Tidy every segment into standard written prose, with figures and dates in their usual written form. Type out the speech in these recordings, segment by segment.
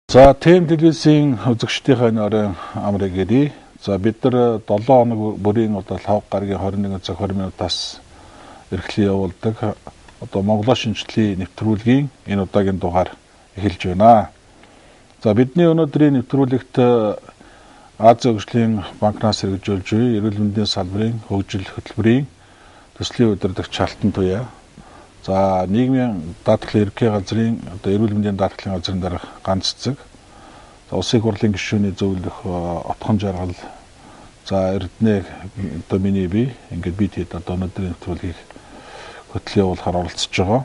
За ТМ телевизийн үзэгчдийнхээ оройн амрыг ирье. За бид нар 7 хоног бүрийн одоо лхагва гарагийн 21 цаг 20 минутаас эрхлэн явуулдаг одоо Монголоо шинжлэлийн нэвтрүүлгийн энэ удаагийн дугаар эхэлж байна. За бидний өнөөдрийн нэвтрүүлэгт Азийн хөгжлийн банкнаас хэрэгжүүлж буй эрүүл мэндийн салбарын хөгжил хөтөлбөрийн төслийн удирдагч Алтан Туяа. За нийгмийн даатгалын ерөнхий газрын одоо эрүүл мэндийн даатгалын газрын дарга Ганц Цэцэг. За улсын хурлын гишүүний зөвлөх Отхон Жаргал. За Эрдэнэ одоо миний бие ингээд би тэд одоо өнөөдрийн нэвтрүүлгийг хөтлөн явуулахаар оролцож байгаа.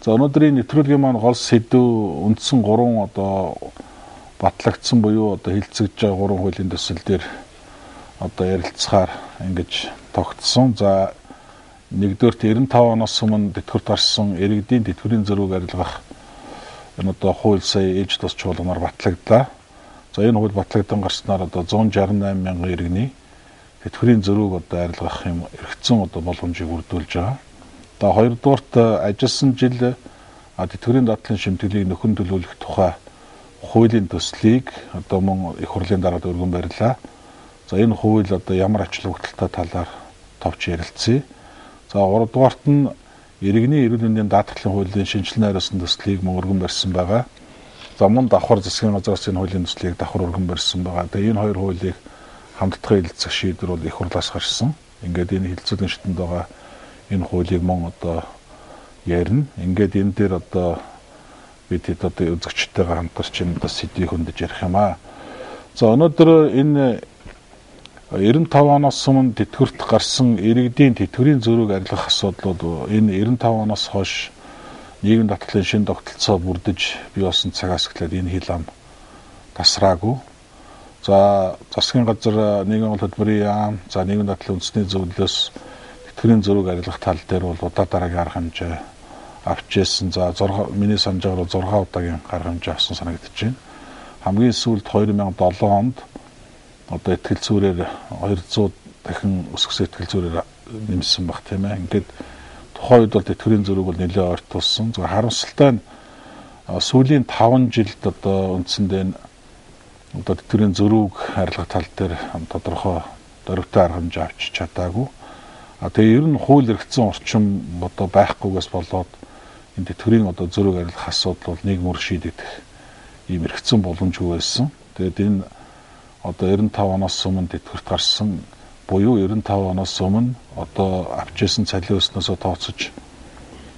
За өнөөдрийн нэвтрүүлгийн маань гол сэдэв үндсэн гурван одоо батлагдсан буюу одоо хэлцэгдэж байгаа гурван хуулийн төсөл дээр одоо ярилцахаар ингэж тогтсон. За нэгдүгээрт 95 оноос өмнө тэтгэврт гарсан иргэдийн тэтгэврийн зөрүүг арилгах энэ одоо хууль сая ээж тус чуулганаар батлагдлаа. За энэ хууль батлагдан гарснаар одоо 168 мянган иргэний тэтгэврийн зөрүүг одоо арилгах юм эргэцэн одоо боломжийг бүрдүүлж байгаа. За хоёрдугаарт ажилласан жил тэтгэврийн дадлын шимтгэлийг нөхөн төлөвлөх тухай хуулийн төслийг одоо мөн их хурлын дараад өргөн барилаа. За энэ хууль одоо ямар ач холбогдолтой талаар товч ярилцъя. За гуравдугаарт нь иргэний эрүүл мэндийн даатгалын хуулийн шинжилгээ найруулсан төслийг мөн өргөн барьсан байгаа. За мөн давхар засгийн газраас энэ хуулийн төслийг давхар өргөн барьсан байгаа. Тэгээ энэ хоёр хуулийг хамтдах хэлэлцэх шийдвэр бол их хурлаас гарсан. Ингээд энэ хэлэлцүүлгийн шатанд байгаа энэ хуулийг мөн одоо ярина. Ингээд энэ дээр одоо бид хэд одоо үзэгчтэйгээ хамтарч энэ одоо сэдвийг хөндөж ярих юм аа. За өнөөдөр энэ 95 оноос өмнө тэтгэврт гарсан иргэдийн тэтгэврийн зөрүүг арилгах асуудлууд энэ 95 оноос хойш нийгмийн даатгалын шинэ тогтолцоо бүрдэж бий болсон цагаас эхлээд энэ хил ам тасраагүй. За засгийн газар нийгмийн гол хөтөлбөрийн яам, за нийгмийн даатгалын үндэсний зөвлөлөөс тэтгэврийн зөрүүг арилгах тал дээр бол удаа дараагийн арга хэмжээ авч ирсэн. За 6 миний санаж байгаагаар 6 удаагийн арга хэмжээ авсан санагдаж байна. Хамгийн сүүлд 2007 онд одоо итгэл зүрээр 200 дахин өсгсөн итгэл зүрээр нэмсэн баг тийм ээ. Ингээд тухайн үед бол тэтгэврийн зөрүүг бол нэлээд ойртуулсан. Зөвхөн харамсалтай нь сүүлийн 5 жилд одоо үндсэндээ одоо тэтгэврийн зөрүүг арилгах тал дээр тодорхой дөрвтэй арга хэмжээ авч чадаагүй. А тэгээ ер нь хууль эрхцэн орчин одоо байхгүйгээс болоод энэ тэтгэврийн одоо зөрүүг арилгах асуудал бол нэг мөр шийдэгдэх ийм эрхцэн боломжгүй байсан. Тэгээд энэ одоо 95 оноос өмнө тэтгэврт гарсан буюу 95 оноос өмнө одоо авч ирсэн цалин өснөөсөө тооцож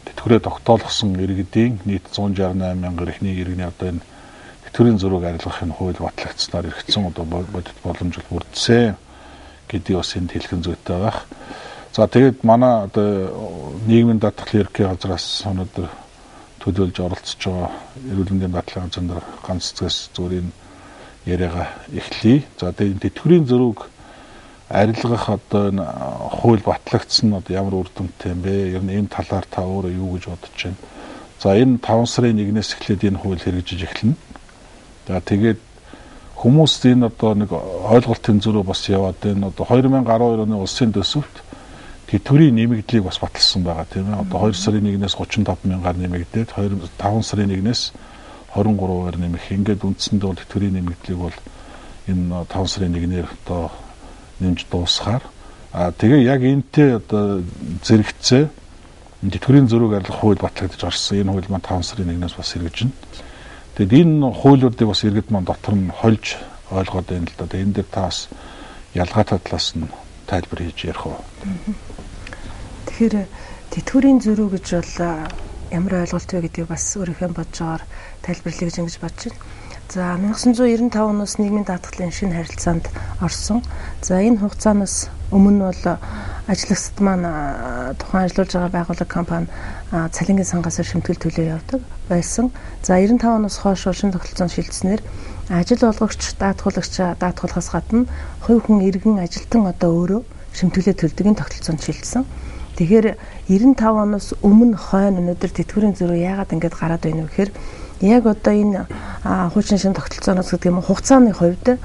тэтгэврээ тогтоолгосон иргэдийн нийт 168 мянган эрхний иргэний одоо энэ тэтгэврийн зөрүүг арилгах энэ хууль батлагдсанаар эргэцэн одоо бодит боломж бүрдсэн гэдгийг бас энд хэлэх зүйтэй байх. За тэгээд манай одоо нийгмийн даатгалын ерөнхий газраас өнөөдөр төлөөлж оролцож байгаа эрүүл мэндийн даатгалын газрын дарга Ганц Цэцгээс зүгээр энэ яриагаа эхлэе. За тэгээд тэтгэврийн зөрүүг арилгах одоо энэ хууль батлагдсан нь одоо ямар үр дүнтэй юм бэ? Ер нь энэ талаар та өөрөө юу гэж бодож байна? За энэ 5 сарын 1-ээс эхлээд энэ хууль хэрэгжиж эхэлнэ. За тэгээд хүмүүст энэ одоо нэг ойлголтын зөрүү бас яваад энэ одоо 2012 оны улсын төсөвт тэтгэврийн нэмэгдлийг бас баталсан байгаа тийм ээ. Одоо 2 сарын 1-ээс 35 мянгаар нэмэгдээд 5 сарын 1-ээс 23%-аар нэмэх. Ингээд үндсэндээ бол тэтгэврийн нэмэгдлийг бол энэ 5 сарын 1-ээр одоо нэмж дуусгаар. А тэгээ яг энтэй одоо зэрэгцээ тэтгэврийн зөрүүг арилгах хууль батлагдаж гарсан. Энэ хууль маань 5 сарын 1-ээс бас хэрэгжинэ. Тэгээд энэ хуулиудыг бас иргэд маань дотор нь хольж ойлгоод байна л да. Тэгээд энэ дээр та бас ялгаатай талаас нь тайлбар хийж ярих уу? Тэгэхээр тэтгэврийн зөрүү гэж бол ямар ойлголт вэ гэдгийг бас өөрийнхөө бодож байгаагаар тайлбарлая гэж ингэж бодож байна. За 1995 оноос нийгмийн даатгалын шинэ харилцаанд орсон. За энэ хугацаанаас өмнө бол ажиллагсад маань тухайн ажиллуулж байгаа байгууллага компани цалингийн сангаас шимтгэл төлөө явдаг байсан. За 95 оноос хойш шинэ тогтолцоонд шилжснээр ажил олгогч, даатгуулагч даатгуулахаас гадна хувь хүн иргэн ажилтан одоо өөрөө шимтгэлээ төлдөг энэ тогтолцоонд шилжсэн. Тэгэхээр 95 оноос өмнө хойно өнөөдөр тэтгэврийн зөрүү яагаад ингэж гараад байна вэ гэхээр яг одоо энэ хуучин шинэ тогтолцооноос гэдэг юм хугацааны хувьд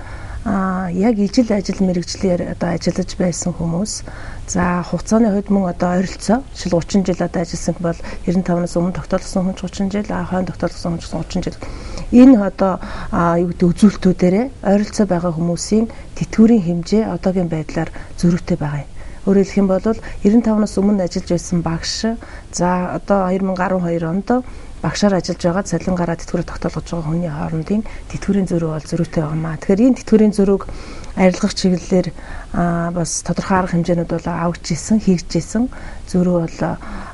яг ижил ажил мэргэжлээр одоо ажиллаж байсан хүмүүс за хугацааны хувьд мөн одоо ойролцоо жишээл 30 жил одоо ажилласан бол 95-наас өмнө тогтоолгосон хүн 30 жил, хойно тогтоолгосон хүн 30 жил. Энэ одоо юу гэдэг үзүүлэлтүүдээрээ ойролцоо байгаа хүмүүсийн тэтгэврийн хэмжээ одоогийн байдлаар зөрүүтэй байгаа юм. Өөрөөр хэлэх юм бол 95-наас өмнө ажиллаж байсан багш за одоо 2012 онд багшаар ажиллаж байгаа цалингаараа тэтгэврээ тогтоолгож байгаа хүний хоорондын тэтгэврийн зөрүү бол зөрүүтэй байгаа маа. Тэгэхээр энэ тэтгэврийн зөрүүг арилгах чиглэлээр бас тодорхой арга хэмжээнүүд бол авагдж исэн, хийгдэж исэн. Зөрүү бол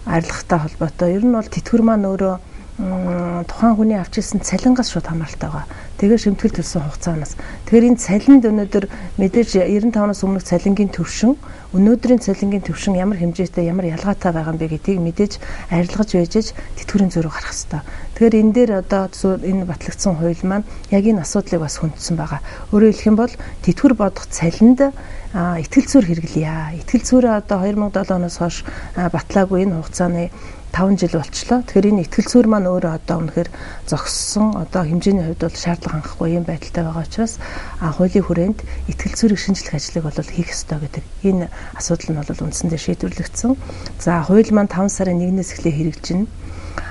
арилгахтай холбоотой. Ер нь бол тэтгэвэр маань өөрөө тухайн хүний авч ирсэн цалингаас шууд хамааралтай байгаа. Тэгээ шимтгэл төлсөн хугацаанаас. Тэгэхээр энэ цалинд өнөөдөр мэдээж 95-наас өмнөх цалингийн түвшин, өнөөдрийн цалингийн түвшин ямар хэмжээтэй, ямар ялгаатай байгаа юм бэ гэдгийг мэдээж арилгаж байж тэтгэврийн зөрүү гарах хэрэгтэй. Тэгэхээр энэ дээр одоо энэ батлагдсан хууль маань яг энэ асуудлыг бас хүндсэн байгаа. Өөрөөр хэлэх юм бол тэтгэвэр бодох цалинд итгэл зүйр хэрэглэе. Итгэл зүйрээ одоо 2007 оноос хойш батлаагүй энэ хугацааны 5 жил болчлоо. Тэгэхээр энэ итгэл зүйр маань өөрөө одоо үнэхээр зогссон, одоо хэмжээний хувьд бол шаардлага хангахгүй юм байдалтай байгаа учраас хуулийн хүрээнд итгэл зүйрийг шинжлэх ажлыг бол хийх ёстой гэдэг энэ асуудал нь бол үндсэндээ шийдвэрлэгдсэн. За хууль маань 5 сарын 1-ээс эхлээ хэрэгжинэ.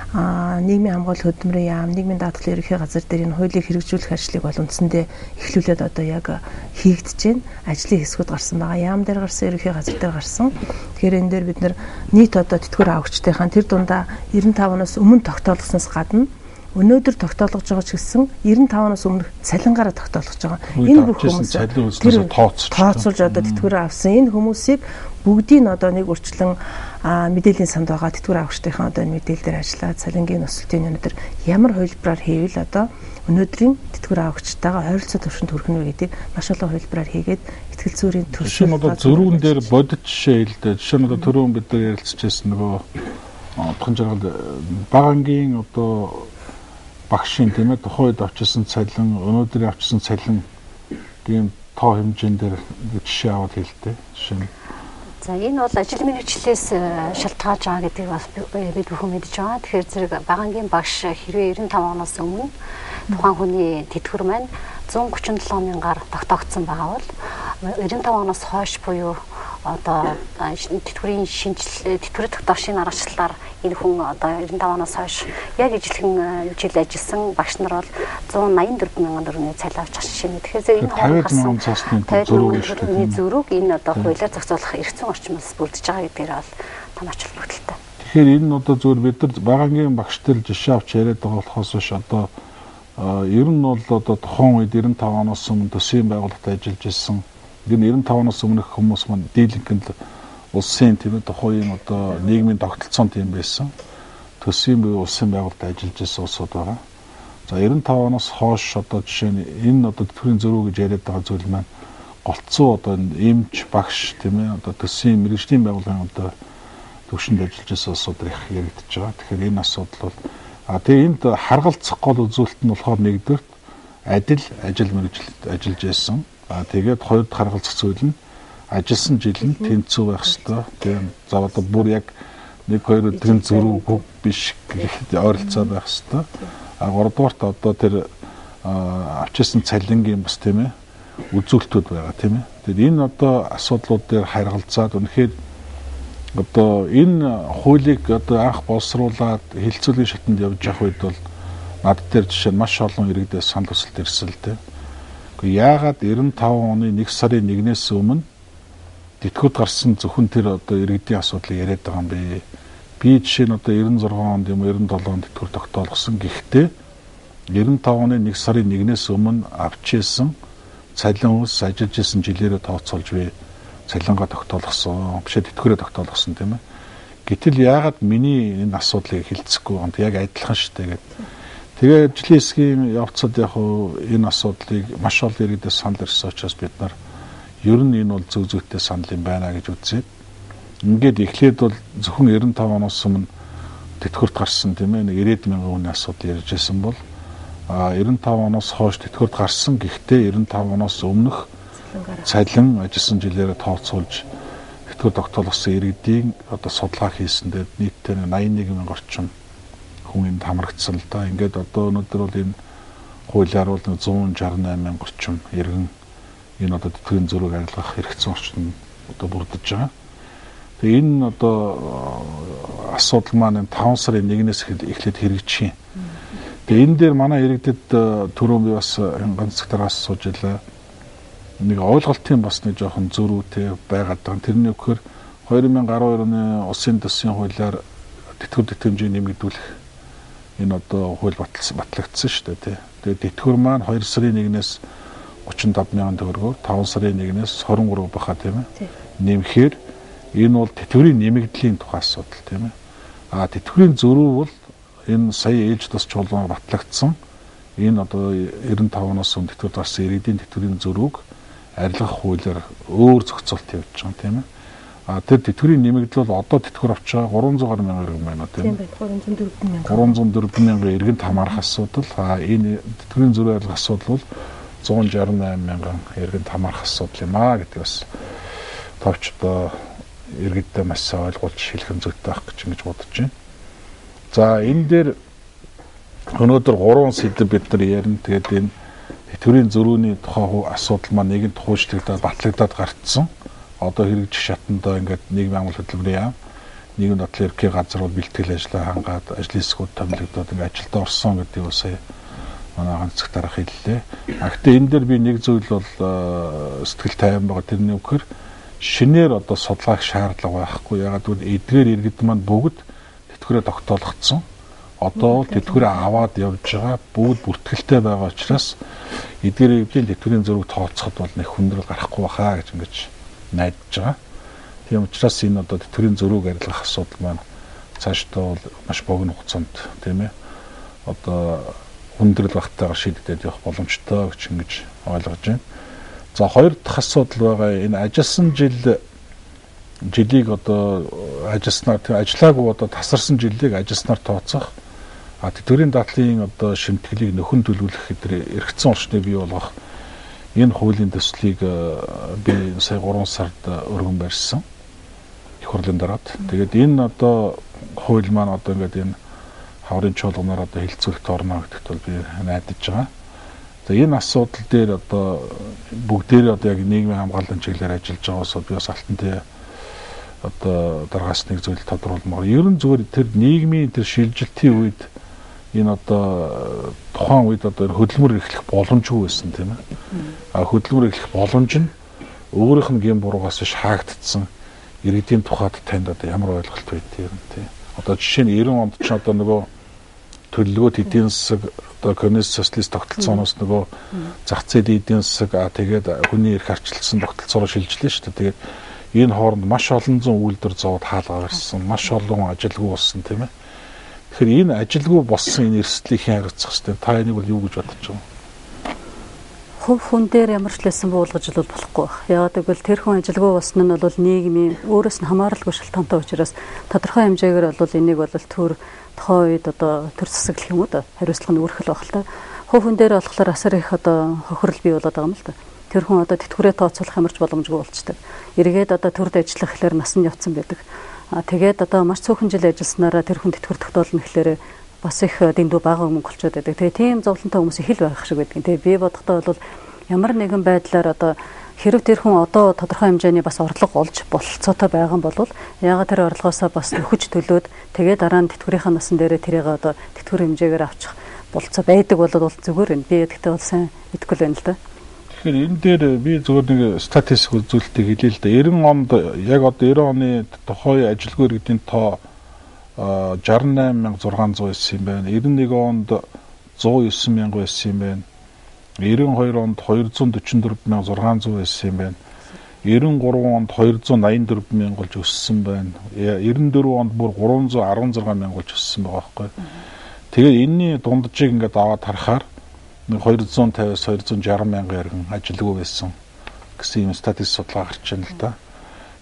Нийгмийн хамгаалал хөдөлмөрийн яам, нийгмийн даатгалын ерөнхий газар дээр энэ хуулийг хэрэгжүүлэх ажлыг бол үндсэндээ эхлүүлээд одоо яг хийгдэж байна. Ажлын хэсгүүд гарсан байгаа. Яам дээр гарсан, ерөнхий газар дээр гарсан. Тэгэхээр энэ дээр бид нар нийт одоо тэтгэвэр авагчдынхаа тэр дундаа 95-наас өмнө тогтоолгосноос гадна өнөөдөр тогтоолгож байгаа ч гэсэн 95-наас өмнөх цалингаараа тогтоолгож байгаа. Энэ бүх хүмүүс тэр тооцоолж одоо тэтгэврээ авсан энэ хүмүүсийг бүгдийг нь одоо нэг урьдчилан мэдээллийн санд байгаа тэтгэвэр авагчдынхаа одоо энэ мэдээлэл дээр ажиллаад цалингийн өсөлтийн өнөөдөр ямар хувилбараар хийвэл одоо өнөөдрийн тэтгэвэр авагчтайгаа ойролцоо түвшинд хүрэх нь вэ гэдгийг маш олон хувилбараар хийгээд итгэл зүйн төршил одоо зөрүүн дээр бодит жишээ хэлдэг. Жишээ нь одоо түрүүн бид нар ярилцж байсан нөгөө Отхон жаргал бага ангийн одоо багшийн тийм ээ тухайн үед авчирсан цалин, өнөөдөр авчирсан цалин ийм тоо хэмжээн дээр жишээ аваад хэлдэг. Жишээ нь за энэ бол ажил мэргэжлээс шалтгаалж байгаа гэдгийг бас бид бүхэн мэдж байгаа. Тэгэхээр зэрэг бага ангийн багш хэрвээ 95 оноос өмнө тухайн хүний тэтгэвэр маань 137 мянгаар тогтоогдсон байгаа бол 95 оноос хойш буюу одоо тэтгэврийн шинжил, тэтгэврийн тогтоох шинэ аргачлалаар энэ хүн одоо 95 оноос хойш яг ижилхэн жил ажилласан багш нар бол 184 мянган төгрөгийн цалин авч байгаа шин. Тэгэхээр энэ 50 мянган цаасны зөрүүг зөрүүг энэ одоо хуулиар зохицуулах эрх зүйн орчмоос бүрдэж байгаа гэдгээр бол том ач холбогдолтой. Тэгэхээр энэ нь одоо зөвхөн бид нар бага ангийн багш нар жишээ авч яриад байгаа болохоос биш одоо ер нь бол одоо тухайн үед 95 оноос өмнө төсвийн байгууллагад ажиллаж исэн. Энэ 95 оноос өмнөх хүмүүс маань дийлэнх улсын тийм ээ тухайн одоо нийгмийн тогтолцоонд тийм байсан. Төсвийн буюу улсын байгууллагад ажиллаж исэн улсууд байгаа. За 95 оноос хойш одоо жишээ нь энэ одоо тэтгэврийн зөрүү гэж яриад байгаа зүйл маань голцоо одоо эмч, багш тийм ээ одоо төсвийн мэргэжлийн байгууллагын одоо төвшөнд ажиллаж исэн улсууд их яригдчихэж байгаа. Тэгэхээр энэ асуудал бол тэгээ энд харгалзах гол үзүүлэлт нь болохоор нэгдүгээрт адил ажил мэргэжилд ажиллаж байсан. Тэгээд хоёр дахь харгалзах зүйл нь ажилласан жил нь тэнцүү байх ёстой. Тийм за одоо бүр яг 1 2 өдрийн зөрүү биш гэхэд ойролцоо байх ёстой. Гуравдугаарт одоо тэр авчирсан цалингийн бас тийм ээ үзүүлэлтүүд байгаа тийм ээ. Тэгэхээр энэ одоо асуудлууд дээр харгалзаад үнэхээр одоо энэ хуулийг одоо анх боловсруулад хэлэлцүүлгийн шатанд явж явах үед бол над дээр жишээ нь маш олон иргэдээс санал хүсэлт ирсэн л дээ. Гэхдээ яагаад 95 оны 1 сарын 1-ээс өмнө тэтгэвд гарсан зөвхөн тэр одоо иргэдийн асуудлыг яриад байгаа юм бэ? Би жишээ нь одоо 96 онд юм 97 онд тэтгэвэр тогтоолгосон. Гэхдээ 95 оны 1 сарын 1-ээс өмнө авч ирсэн цалин ус ажиллаж исэн жилээрээ тооцоолж би цалингаа тогтоолгосон. Бишээ тэтгэврээ тогтоолгосон тийм ээ. Гэтэл яагаад миний энэ асуудлыг хэлцэхгүй юм яг адилхан шүү дээ гэдэг. Тэгээ ажлын хэсгийн явцад яг энэ асуудлыг маш олон иргэдээс санал ирсэн учраас бид нар ер нь энэ бол зөв зүйтэй санал юм байна гэж үзээд ингээд эхлээд бол зөвхөн 95 оноос өмнө тэтгэврт гарсан тийм ээ 90 мянган хүний асуудал ярьж байсан бол 95 оноос хойш тэтгэврт гарсан гэхдээ 95 оноос өмнөх цалин ажилласан жилээрээ тооцоолж тэтгэвэр тогтоолгосон иргэдийн одоо судалгаа хийсэндээ нийтдээ 81 мянга орчим хүн энд хамрагдсан л да. Ингээд одоо өнөөдөр бол энэ хуулиар бол 168 мянга орчим иргэн энэ одоо тэтгэврийн зөрүүг арилгах хэрэгцээ орчин одоо бүрдэж байгаа. Тэгээ энэ одоо асуудал маань 5 сарын 1-ээс эхлээд хэрэгжих юм. Тэгээ энэ дээр манай иргэдэд түрүүн би бас ганц цагтаас сууж илаа. Нэг ойлголтын бас нэг жоохон зөрүүтэй байгаад байгаа. Тэрний өгөхөр 2012 оны улсын төсвийн хуулиар тэтгэвэр тэтгэмжийг нэмэгдүүлэх энэ одоо хууль батлагдсан шүү дээ, тий. Тэгээд тэтгэвэр маань 2 сарын 1-ээс 35 мянган төгрөгөөр 5 сарын 1-ээс 23 баха, тийм ээ. Нэмэхээр энэ бол тэтгэврийн нэмэгдлийн тухай асуудал, тийм ээ. А тэтгэврийн зөрүү бол энэ сая ээлж тус чуулгаар батлагдсан энэ одоо 95 оноос өмнө тэтгэвэр гарсан иргэдийн тэтгэврийн зөрүүг арилгах хуулиар өөр зохицуулт явуулж байгаа, тийм ээ. А тэр тэтгэврийн нэмэгдэл бол одоо тэтгэвэр авч байгаа 300 гаруй мянган иргэн байна, тийм ээ. 304 мянган. 304 мянган иргэнд хамаарах асуудал. А энэ тэтгэврийн зөрүү арилгах асуудал бол 168 мянган иргэнд хамаарах асуудал юм аа гэдэг бас товч одоо иргэдтэй маш сайн ойлгуулж хэлэх нь зүйтэй байх гэж ингэж бодож байна. За энэ дээр өнөөдөр 3 сэдэв бид нар ярина. Тэгээд энэ тэтгэврийн зөрүүний тухай асуудал маань нэгэнт хуульчлагдаад батлагдаад гарцсан. Одоо хэрэгжих шатандаа ингээд нийгмийн амгалт хөтөлбөрийн яам, нийгмийн дадлын ерөнхий газар бол бэлтгэл ажлаа хангаад ажлын хэсгүүд томилогдоод ингээд ажилдаа орсон гэдгийг бас сая манай ганц цагт дараах хэллээ. А гэхдээ энэ дээр би нэг зүйл бол сэтгэл тайван байгаа. Тэрний үгээр шинээр одоо судалгаах шаардлага байхгүй. Ягаад гэвэл эдгээр иргэд маань бүгд тэтгэврээ тогтоолгоцсон. Одоо бол тэтгэврээ аваад явж байгаа, бүгд бүртгэлтэй байгаа учраас эдгээр иргэдийн тэтгэврийн зөрүүг тооцоход бол нэг хүндрэл гарахгүй баха гэж ингэж найдаж байгаа. Тийм учраас энэ одоо тэтгэврийн зөрүүг арилгах асуудал маань цаашдаа бол маш богино хугацаанд, тийм ээ, одоо хүндрэл багтайгаар шийдэгдээд явах боломжтой гэж ингэж ойлгож байна. За хоёр дахь асуудал байгаа энэ ажилласан жилийг одоо ажилласнаар, ажиллаагүй одоо тасарсан жилийг ажилласнаар тооцох, а тэтгэврийн дадлын одоо шимтгэлийг нөхөн төлөвлөх гэдэг эргэцэн орчныг бий болгох энэ хуулийн төслийг би сая 3 сард өргөн барьсан. Их хурлын дараад. Тэгээд энэ одоо хууль маань одоо ингээд энэ хаврын чуулганаар одоо хилцүүлэлт орно гэдэгт бол би найдаж байгаа. За энэ асуудал дээр одоо бүгдээрээ одоо яг нийгмийн хамгааллын чиглэлээр ажиллаж байгаа улсууд би бас алтан одоо дараагаас нэг зүйл тодруулмаар. Ер нь зүгээр тэр нийгмийн тэр шилжилтийн үед энэ одоо тухайн үед одоо хөдөлмөр эрхлэх боломжгүй байсан, тийм ээ. А хөдөлмөр эрхлэх боломж нь өөрийнх нь гэм буруугаас биш хаагдцсан иргэдийн тухайд танд одоо ямар ойлголт байд юм, тийм. Одоо жишээ нь 90 онд ч одоо нөгөө төлөвлөгөөт эдийн засаг одоо коммунист социалист тогтолцооноос нөгөө зах зээлийн эдийн засаг, а тэгээд хүний эрх арчилсан тогтолцоороо шилжлээ шүү дээ. Тэгээд энэ хооронд маш олон зуун үйлдвэр зовоод хаалга гарсан, маш олон ажилгүй болсон, тийм ээ. Тэгэхээр энэ ажилгүй болсон энэ эрсдлийг хэн харьцах хэвтэй? Та энийг бол юу гэж бодож байгаа вэ? Хувь хүн дээр ямар ч лсэн буулгаж бол болохгүй байх. Яагаад гэвэл тэр хүн ажилгүй болсон нь бол нийгмийн өөрөөс нь хамааралгүй шалтгаантай учраас тодорхой хэмжээгээр бол энийг бол төр тухайн үед одоо төр засаглах юм уу да хариуцлага нь өөрөх л байх л та. Хувь хүн дээр болохоор асар их одоо хохирол бий болоод байгаа юм л да. Тэр хүн одоо тэтгэврээ тооцоолох ямарч боломжгүй болчдөг. Эргээд одоо төрд ажиллах гэхлээр нас нь явцсан байдаг. А тэгээд одоо маш цөөхөн жил ажилласнараа тэр хүн тэтгэвэр тогтоолно гэхлээр бас их дэндүү бага мөнгө олчоод байдаг. Тэгээ тийм зовлонтой хүмүүс их л байх шиг байдаг. Тэгээ би бодохдоо бол ямар нэгэн байдлаар одоо хэрэг тэр хүн одоо тодорхой хэмжээний бас орлого олж бололцоотой байгаа юм бол яагаад тэр орлогоосоо бас нөхөж төлөөд тэгээ дараа нь тэтгэврийнхаа насан дээрээ тэрийг одоо тэтгэвэр хэмжээгээр авчих бололцоо байдаг бол зүгээр юм. Би гэхдээ бол сайн мэдэхгүй л байна л да. Тэгэхээр энэ дээр би зүгээр нэг статистик үзүүлэлтийг хэлье л да. 90 онд яг одоо 90 оны тухайн ажилгүй иргэдийн тоо 68600 байсан юм байна. 91 онд 109 мянга байсан юм байна. 92 онд 244,600 байсан юм байна. 93 онд 284 мянга болж өссөн байна. 94 онд бүр 316 мянга болж өссөн байгаа байхгүй. Тэгээд энэний дунджийг ингээд аваад харахаар 250-аас 260 мянган иргэн ажилгүй байсан гэсэн юм статистик судалгаа гарч байна л да.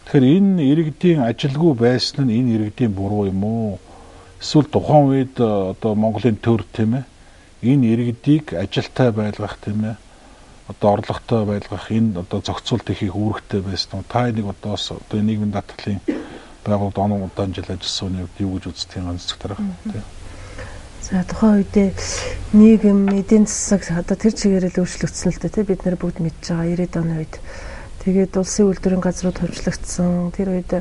Тэгэхээр энэ иргэдийн ажилгүй байсан нь энэ иргэдийн буруу юм уу? Эсвэл тухайн үед одоо Монголын төр, тийм ээ, энэ иргэдийг ажилтай байлгах, тийм ээ, одоо орлоготой байлгах энэ одоо зохицуулт хийх үүрэгтэй байсан уу? Та энийг одоо бас одоо нийгмийн даатгалын байгууллагад он удаан жил ажилласан хүний хувьд юу гэж үздэг юм ганц дарга, тийм. За тухайн үедээ нийгэм, эдийн засаг одоо тэр чигээрээ л өөрчлөгдсөн л дээ, тий, бид нар бүгд мэдж байгаа 90-ад оны үед. Тэгээд улсын үйлдвэрийн газрууд хөвчлөгдсөн. Тэр үед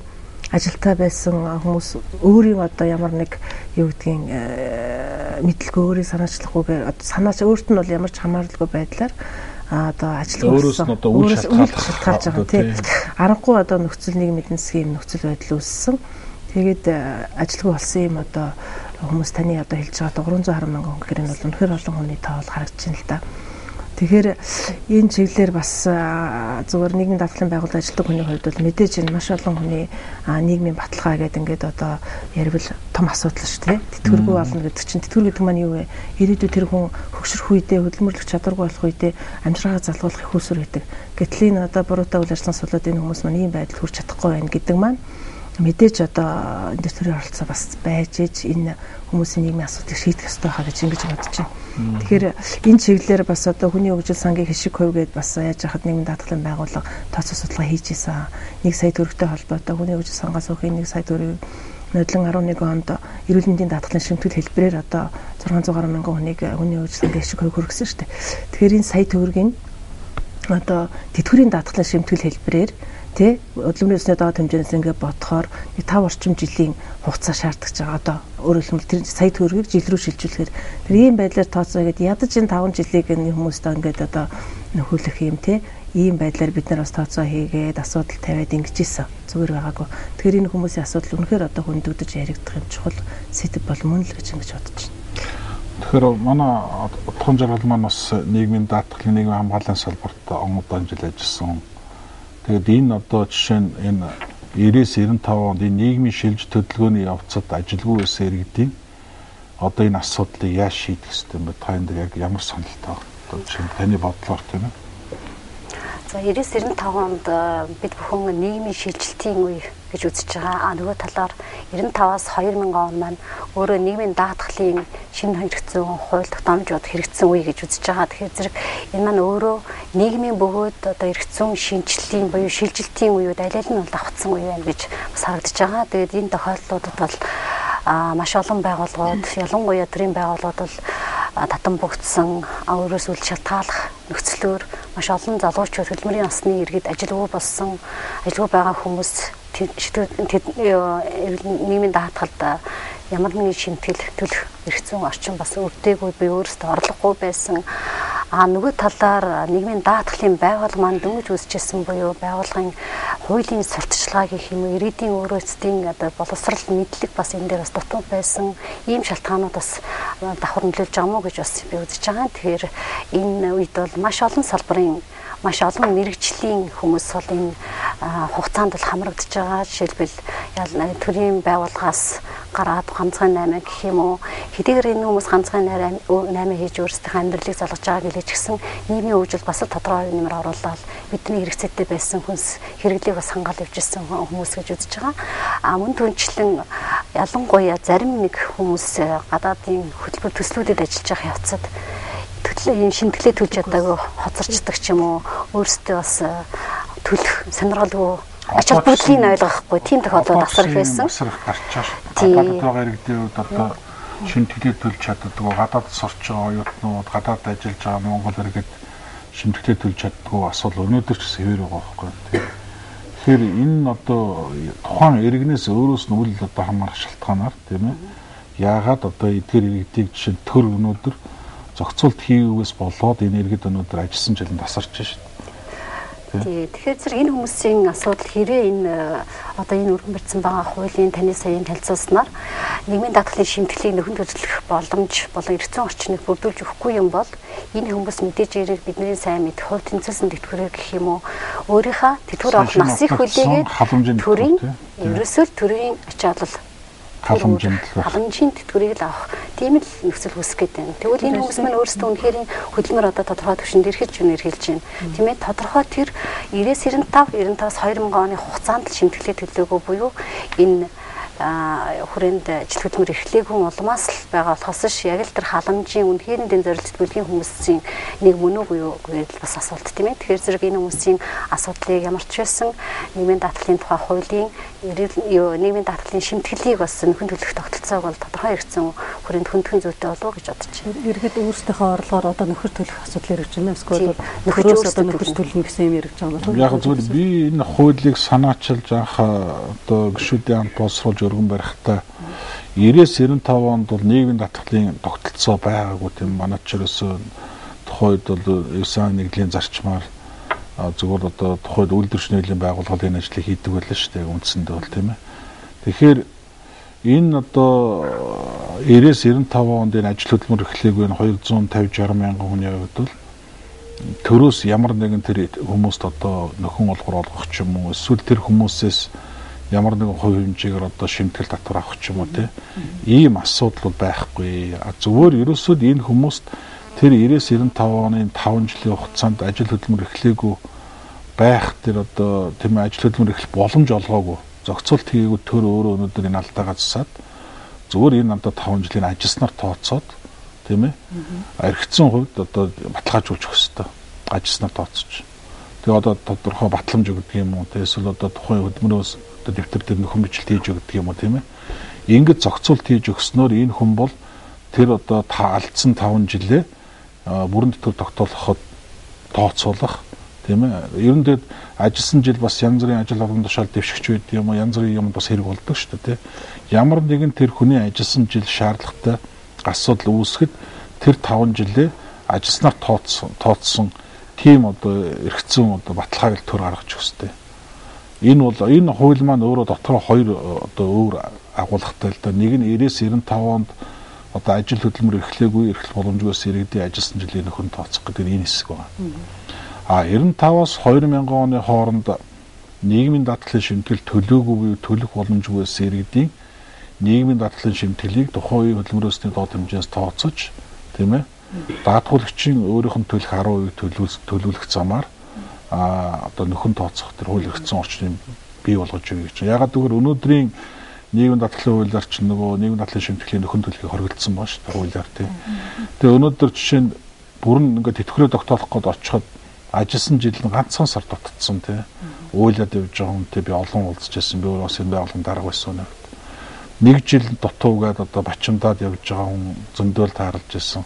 Ажилтаа байсан хүмүүс өөрийн одоо ямар нэг юу гэдгийг мэдлгүй өөрийн санаачлахгүйгээр одоо санаач өөрт нь бол ямар ч хамааралгүй байдлаар одоо ажилгүй өөрөөс нь одоо үйл шалтгаалж байгаа тийм. Аргагүй одоо нөхцөл нийгмийн эдийн засгийн юм нөхцөл байдал үүссэн. Тэгээд ажилгүй болсон юм одоо хүмүүс таны одоо хэлж байгаа 320 мянган хүн гэхээр энэ бол үнэхээр олон хүний тоо бол харагдаж байна л да. Тэгэхээр энэ чиглэлээр бас зүгээр нийгмийн даатгалын байгууллагад ажилладаг хүний хувьд бол мэдээж энэ маш олон хүний нийгмийн баталгаа гэдэг ингээд одоо ярил том асуудал шүү дээ. Тэтгэвргүй болно гэдэг чинь тэтгэвэр гэдэг маань юу вэ? Ирээдүйд тэр хүн хөгшрөх үедээ хөдөлмөрлөх чадваргүй болох үедээ амжиргаа залгуулах их үүсвэр гэдэг. Гэтэл энэ одоо буруутай үйл ажиллагааны сулууд энэ хүмүүс маань ийм байдал хүрч чадахгүй байна гэдэг маань мэдээж одоо энэ төрлийн оролцоо бас байж ээж энэ хүмүүсийн нийгмийн асуудлыг шийдэх ёстой хаа гэж ингэж бодож байна. Тэгэхээр энэ чиглэлээр бас одоо хүний хөгжил сангийн хишиг хувь гээд бас яаж яхад нийгмийн даатгалын байгууллага тооцоо судалгаа хийж исэн. 1 сая төгрөгтэй холбоотой хүний хөгжил сангаас өхийн 1 сая төгрөг нодлон 11 онд эрүүл мэндийн даатгалын шимтгэл хэлбэрээр одоо 600 гаруй мянган хүнийг хүний хөгжил сангийн хишиг хувь хүргэсэн шүү дээ. Тэгэхээр энэ сая төгрөгийн одоо тэтгэврийн даатгалын шимтгэл хэлбэрээр тэ хөдөлмөрийн өсний доод хэмжээнээс ингээд бодохоор нэг 5 орчим жилийн хугацаа шаарддаг байгаа. Одоо өөрөөр хэлбэл тэр сая төгрөгийг жил рүү шилжүүлэхээр тэр ийм байдлаар тооцоо хийгээд ядаж энэ 5 жилийг энэ хүмүүстээ ингээд одоо нөхөөлөх юм те ийм байдлаар бид нар бас тооцоо хийгээд асуудал тавиад ингэж исэн. Зүгээр байгаагүй. Тэгэхээр энэ хүмүүсийн асуудал үнэхээр одоо хөндөгдөж яригдах юм чухал сэдэв бол мөн л гэж ингэж бодож байна. Тэгэхээр манай Утхан жаргал маань бас нийгмийн даатгалын нийгмийн хамгааллын салбарт он удаан жил ажилласан. Тэгээд энэ одоо жишээ нь энэ 90-95 онд энэ нийгмийн шилж төлөвлөгөөний явцад ажилгүй байсан иргэдийн одоо энэ асуудлыг яаж шийдэх ёстой юм бэ? Та энэ дээр яг ямар саналтай байна? Одоо жишээ нь таны бодлоор тийм ээ. За 90-95 онд бид бүхэн нийгмийн шилжилтийн үе гэж үзэж байгаа. А нөгөө талаар 95-аас 2000 он маань өөрөө нийгмийн даатгалын шинэ хэрэгцсэн хууль тогтоомжууд хэрэгцсэн үе гэж үзэж байгаа. Тэгэхээр зэрэг энэ маань өөрөө нийгмийн бөгөөд одоо хэрэгцсэн шинжиллийн буюу шилжилтийн үеуд аль аль нь бол давхцсан үе байна гэж бас харагдаж байгаа. Тэгээд энэ тохиолдлуудад бол маш олон байгууллагууд, ялангуяа төрийн байгууллагууд бол татан богдсон, өөрөөс үл шалтгааллах нөхцлөөр маш олон залуучууд хөдөлмөрийн насны иргэд ажилгүй болсон, ажилгүй байгаа хүмүүс нийгмийн даатгалд ямар нэгэн шимтгэл төлөх эрх зүйн орчин бас өрдөөгүй, би өөрөөсөө орлогогүй байсан. А нөгөө талаар нийгмийн даатгалын байгууллага маань дөнгөж үүсчихсэн буюу байгууллагын хуулийн сурталчилгаа гэх юм уу, иргэдийн өөрөөсдийн одоо боловсрал мэдлэг бас энэ дээр бас дутуу байсан. Ийм шалтгаанууд бас давхар нөлөөлж байгаа мó гэж бас би үзэж байгаа. Тэгэхээр энэ үед бол маш олон салбарын маш олон мэрэгжлийн хүмүүс бол энэ хугацаанд бол хамрагдаж байгаа. Жишээлбэл төрийн байгууллагаас гараад ганцхан 8 гэх юм уу, хэдийгээр энэ хүмүүс ганцхан 8 хийж өөрсдийнхөө амьдралыг залгаж байгаа гэлээ ч гэсэн нийгмийн хөгжил бас тодорхой нэмэр оруулаад бидний хэрэгцээтэй байсан хүнс хэрэглээг бас хангаал явж ирсэн хүмүүс гэж үзэж байгаа. А мөн түнчлэн ялангуяа зарим нэг хүмүүс гадаадын хөтөлбөр төслүүдэд ажиллаж байгаа явцад ийм шимтгэлээ төлж чадаагүй хоцорчдаг ч юм уу, өөрсдөө бас төлөх сонирхолгүй ач холбогдлыг ойлгохгүй тийм тохиолдол асар их байсан. Асар их гарч байгаа шүү. Гадаадд байгаа иргэдийн хувьд одоо шимтгэлээ төлж чаддаггүй, гадаад сурч байгаа оюутнууд, гадаад ажиллаж байгаа монгол иргэд шимтгэлээ төлж чаддаггүй асуудал өнөөдөр ч гэсэн хэвээр байгаа байхгүй. Тэгэхээр энэ одоо тухайн иргэнээс өөрөөс нь үл одоо хамаарах шалтгаанаар тийм ээ. Яагаад одоо эдгээр иргэдийг жишээ нь төр өнөөдөр зохицуулт хийгээс болоод энэ иргэд өнөөдөр ажилласан жилд тасарч шээ. Тий. Тэгэхээр зэрэг энэ хүмүүсийн асуудал хэрэг энэ одоо энэ өргөн барьсан байгаа хуулийн таны саяын танилцуулснаар нийгмийн даатгалын шимтгэлийг нөхөн төлөх боломж болон эрх зүйн орчныг бүрдүүлж өгөхгүй юм бол энэ хүмүүс мэдээж хэрэг бидний сайн мэдэх хувь тэнцвэрсэн тэтгэврээр гэх юм уу өөрийнхөө тэтгэвэр авах насыг хүлээгээд төрийн ерөөсөө төрийн ачаалал халамжийн тэтгэврийг л авах тийм л нөхцөл үүсэх гээд байна. Тэгвэл энэ хүмүүс маань өөрсдөө үнэхээр хөдөлмөр одоо тодорхой түвшинд ирэхэд ч үнэрхэлж байна. Тийм ээ, тодорхой тэр 90-95, 95-аас 2000 оны хугацаанд л шимтгэлээ төлөөгөө буюу энэ хүрээнд ажил хөдөлмөр эрхлээгүй улмаас л байгаа болохоос ш яг л тэр халамжийн үнэхээр дэнд зорилт бүлгийн хүмүүсийн нэг мөн үгүй юу гэдэл бас асуулт тийм ээ. Тэгэхээр зэрэг энэ хүмүүсийн асуудлыг ямар ч байсан нийгмийн даатгалын тухай хуулийн нийгмийн даатгалын шимтгэлийг бас нөхөн төлөх тогтолцоог бол тодорхой хэрэгцсэн хүрээнд хөндгөн зүйтэй болов уу гэж бодож байна. Иргэд өөрсдийнхөө орлогоор одоо нөхөр төлөх асуудал яригдж байна. Эсвэл нөхөрөөс одоо нөхөрч төлнө гэсэн юм яригдж байгаа болов уу? Яг зөв би энэ хуулийг санаачилж анх одоо гишүүдийн хамт боловсруулж өргөн барихтаа 90-95 онд бол нийгмийн даатгалын тогтолцоо байгаагүй тийм манай ч ерөөсөө тухайн үед бол 9 нэгдлийн зарчмаар зүгээр одоо тухайд үйлдвэрч нийгмийн байгууллагын энэ ажлыг хийдэг байлаа шүү дээ үндсэндээ бол тийм ээ. Тэгэхээр энэ одоо 90-95 онд энэ ажил хөдөлмөр эрхлээгүй энэ 250 60 мянган хүний хувьд бол төрөөс ямар нэгэн тэр хүмүүст одоо нөхөн олгор олгох ч юм уу эсвэл тэр хүмүүсээс ямар нэгэн хувь хэмжээгээр одоо шимтгэл татвар авах ч юм уу тийм ийм асуудал бол байхгүй. Зүгээр ерөөсөө энэ хүмүүст тэр 90-95 оны 5 жилийн хугацаанд ажил хөдөлмөр эрхлээгүй байх тэр одоо тийм ажил хөдөлмөр эрхлэх боломж олгоогүй зохицуулт хийгээгүй төр өөрөө өнөөдөр энэ алдаагаа засаад зүгээр энэ надад 5 жилийн ажилласнаар тооцоод тийм ээ эргэцсэн хувьд одоо баталгаажуулж өгөх ёстой ажилласнаар тооцож. Тэгээ одоо тодорхой батламж өгдөг юм уу эсвэл одоо тухайн хөдөлмөрөөс одоо дэвтэр дээр нөхөн бичлэлт хийж өгдөг юм уу тийм ээ. Ингэж зохицуулт хийж өгснөөр энэ хүн бол тэр одоо та алдсан 5 жилээ бүрэн тэтгэр тогтоолоход тооцоолох тийм ээ. Ер нь тэгэд ажилласан жил бас янз бүрийн ажил орон тушаал дэвшигч байд юм уу янз бүрийн юм бас хэрэг болдог шүү дээ тийм. Ямар нэгэн тэр хүний ажилласан жил шаардлагатай асуудал үүсгэхэд тэр 5 жилээ ажилласнаар тооцсон тийм одоо эргэцэн одоо баталгааг л төр гаргаж өгөх ёстой. Энэ бол энэ хууль маань өөрөө дотроо хоёр одоо өөр агуулгатай л да. Нэг нь 90-95 онд одоо ажил хөдөлмөр эрхлээгүй эрхлэх боломжгүйс иргэдийн ажилласан жилийн нөхөн тооцох гэдэг нь энэ хэсэг байна. А 95-аас 2000 оны хооронд нийгмийн даатгалын шимтгэл төлөөгүй буюу төлөх боломжгүйс иргэдийн нийгмийн даатгалын шимтгэлийг тухайн үеийн хөдөлмөрөөсний доод хэмжээс тооцож тийм ээ даатгуулагчийн өөрийнх нь төлөх 10% төлөвлөх замаар одоо нөхөн тооцох тэр хууль эрхцэн орчныг бий болгож өгье гэж. Ягаад гэвэл өнөөдрийн нийгмийн даатгалын хуулиар чинь нөгөө нийгмийн даатгалын шимтгэлийн нөхөн төлөхийг хоригдсон ба шүү дээ хуулиар тийм. Тэгээ өнөөдөр жишээ нь бүрэн ингээд тэтгэврээ тогтоолох гээд очиход ажилласан жил нь ганцхан сар дутцсан тийм. Уйлаад явж байгаа хүнтэй би олон уулзч байсан. Би өөрөө бас энэ байгууллагын дарга байсан нэг. Нэг жил дутуугаад одоо бачимдаад явж байгаа хүн зөндөөл тааралж байсан.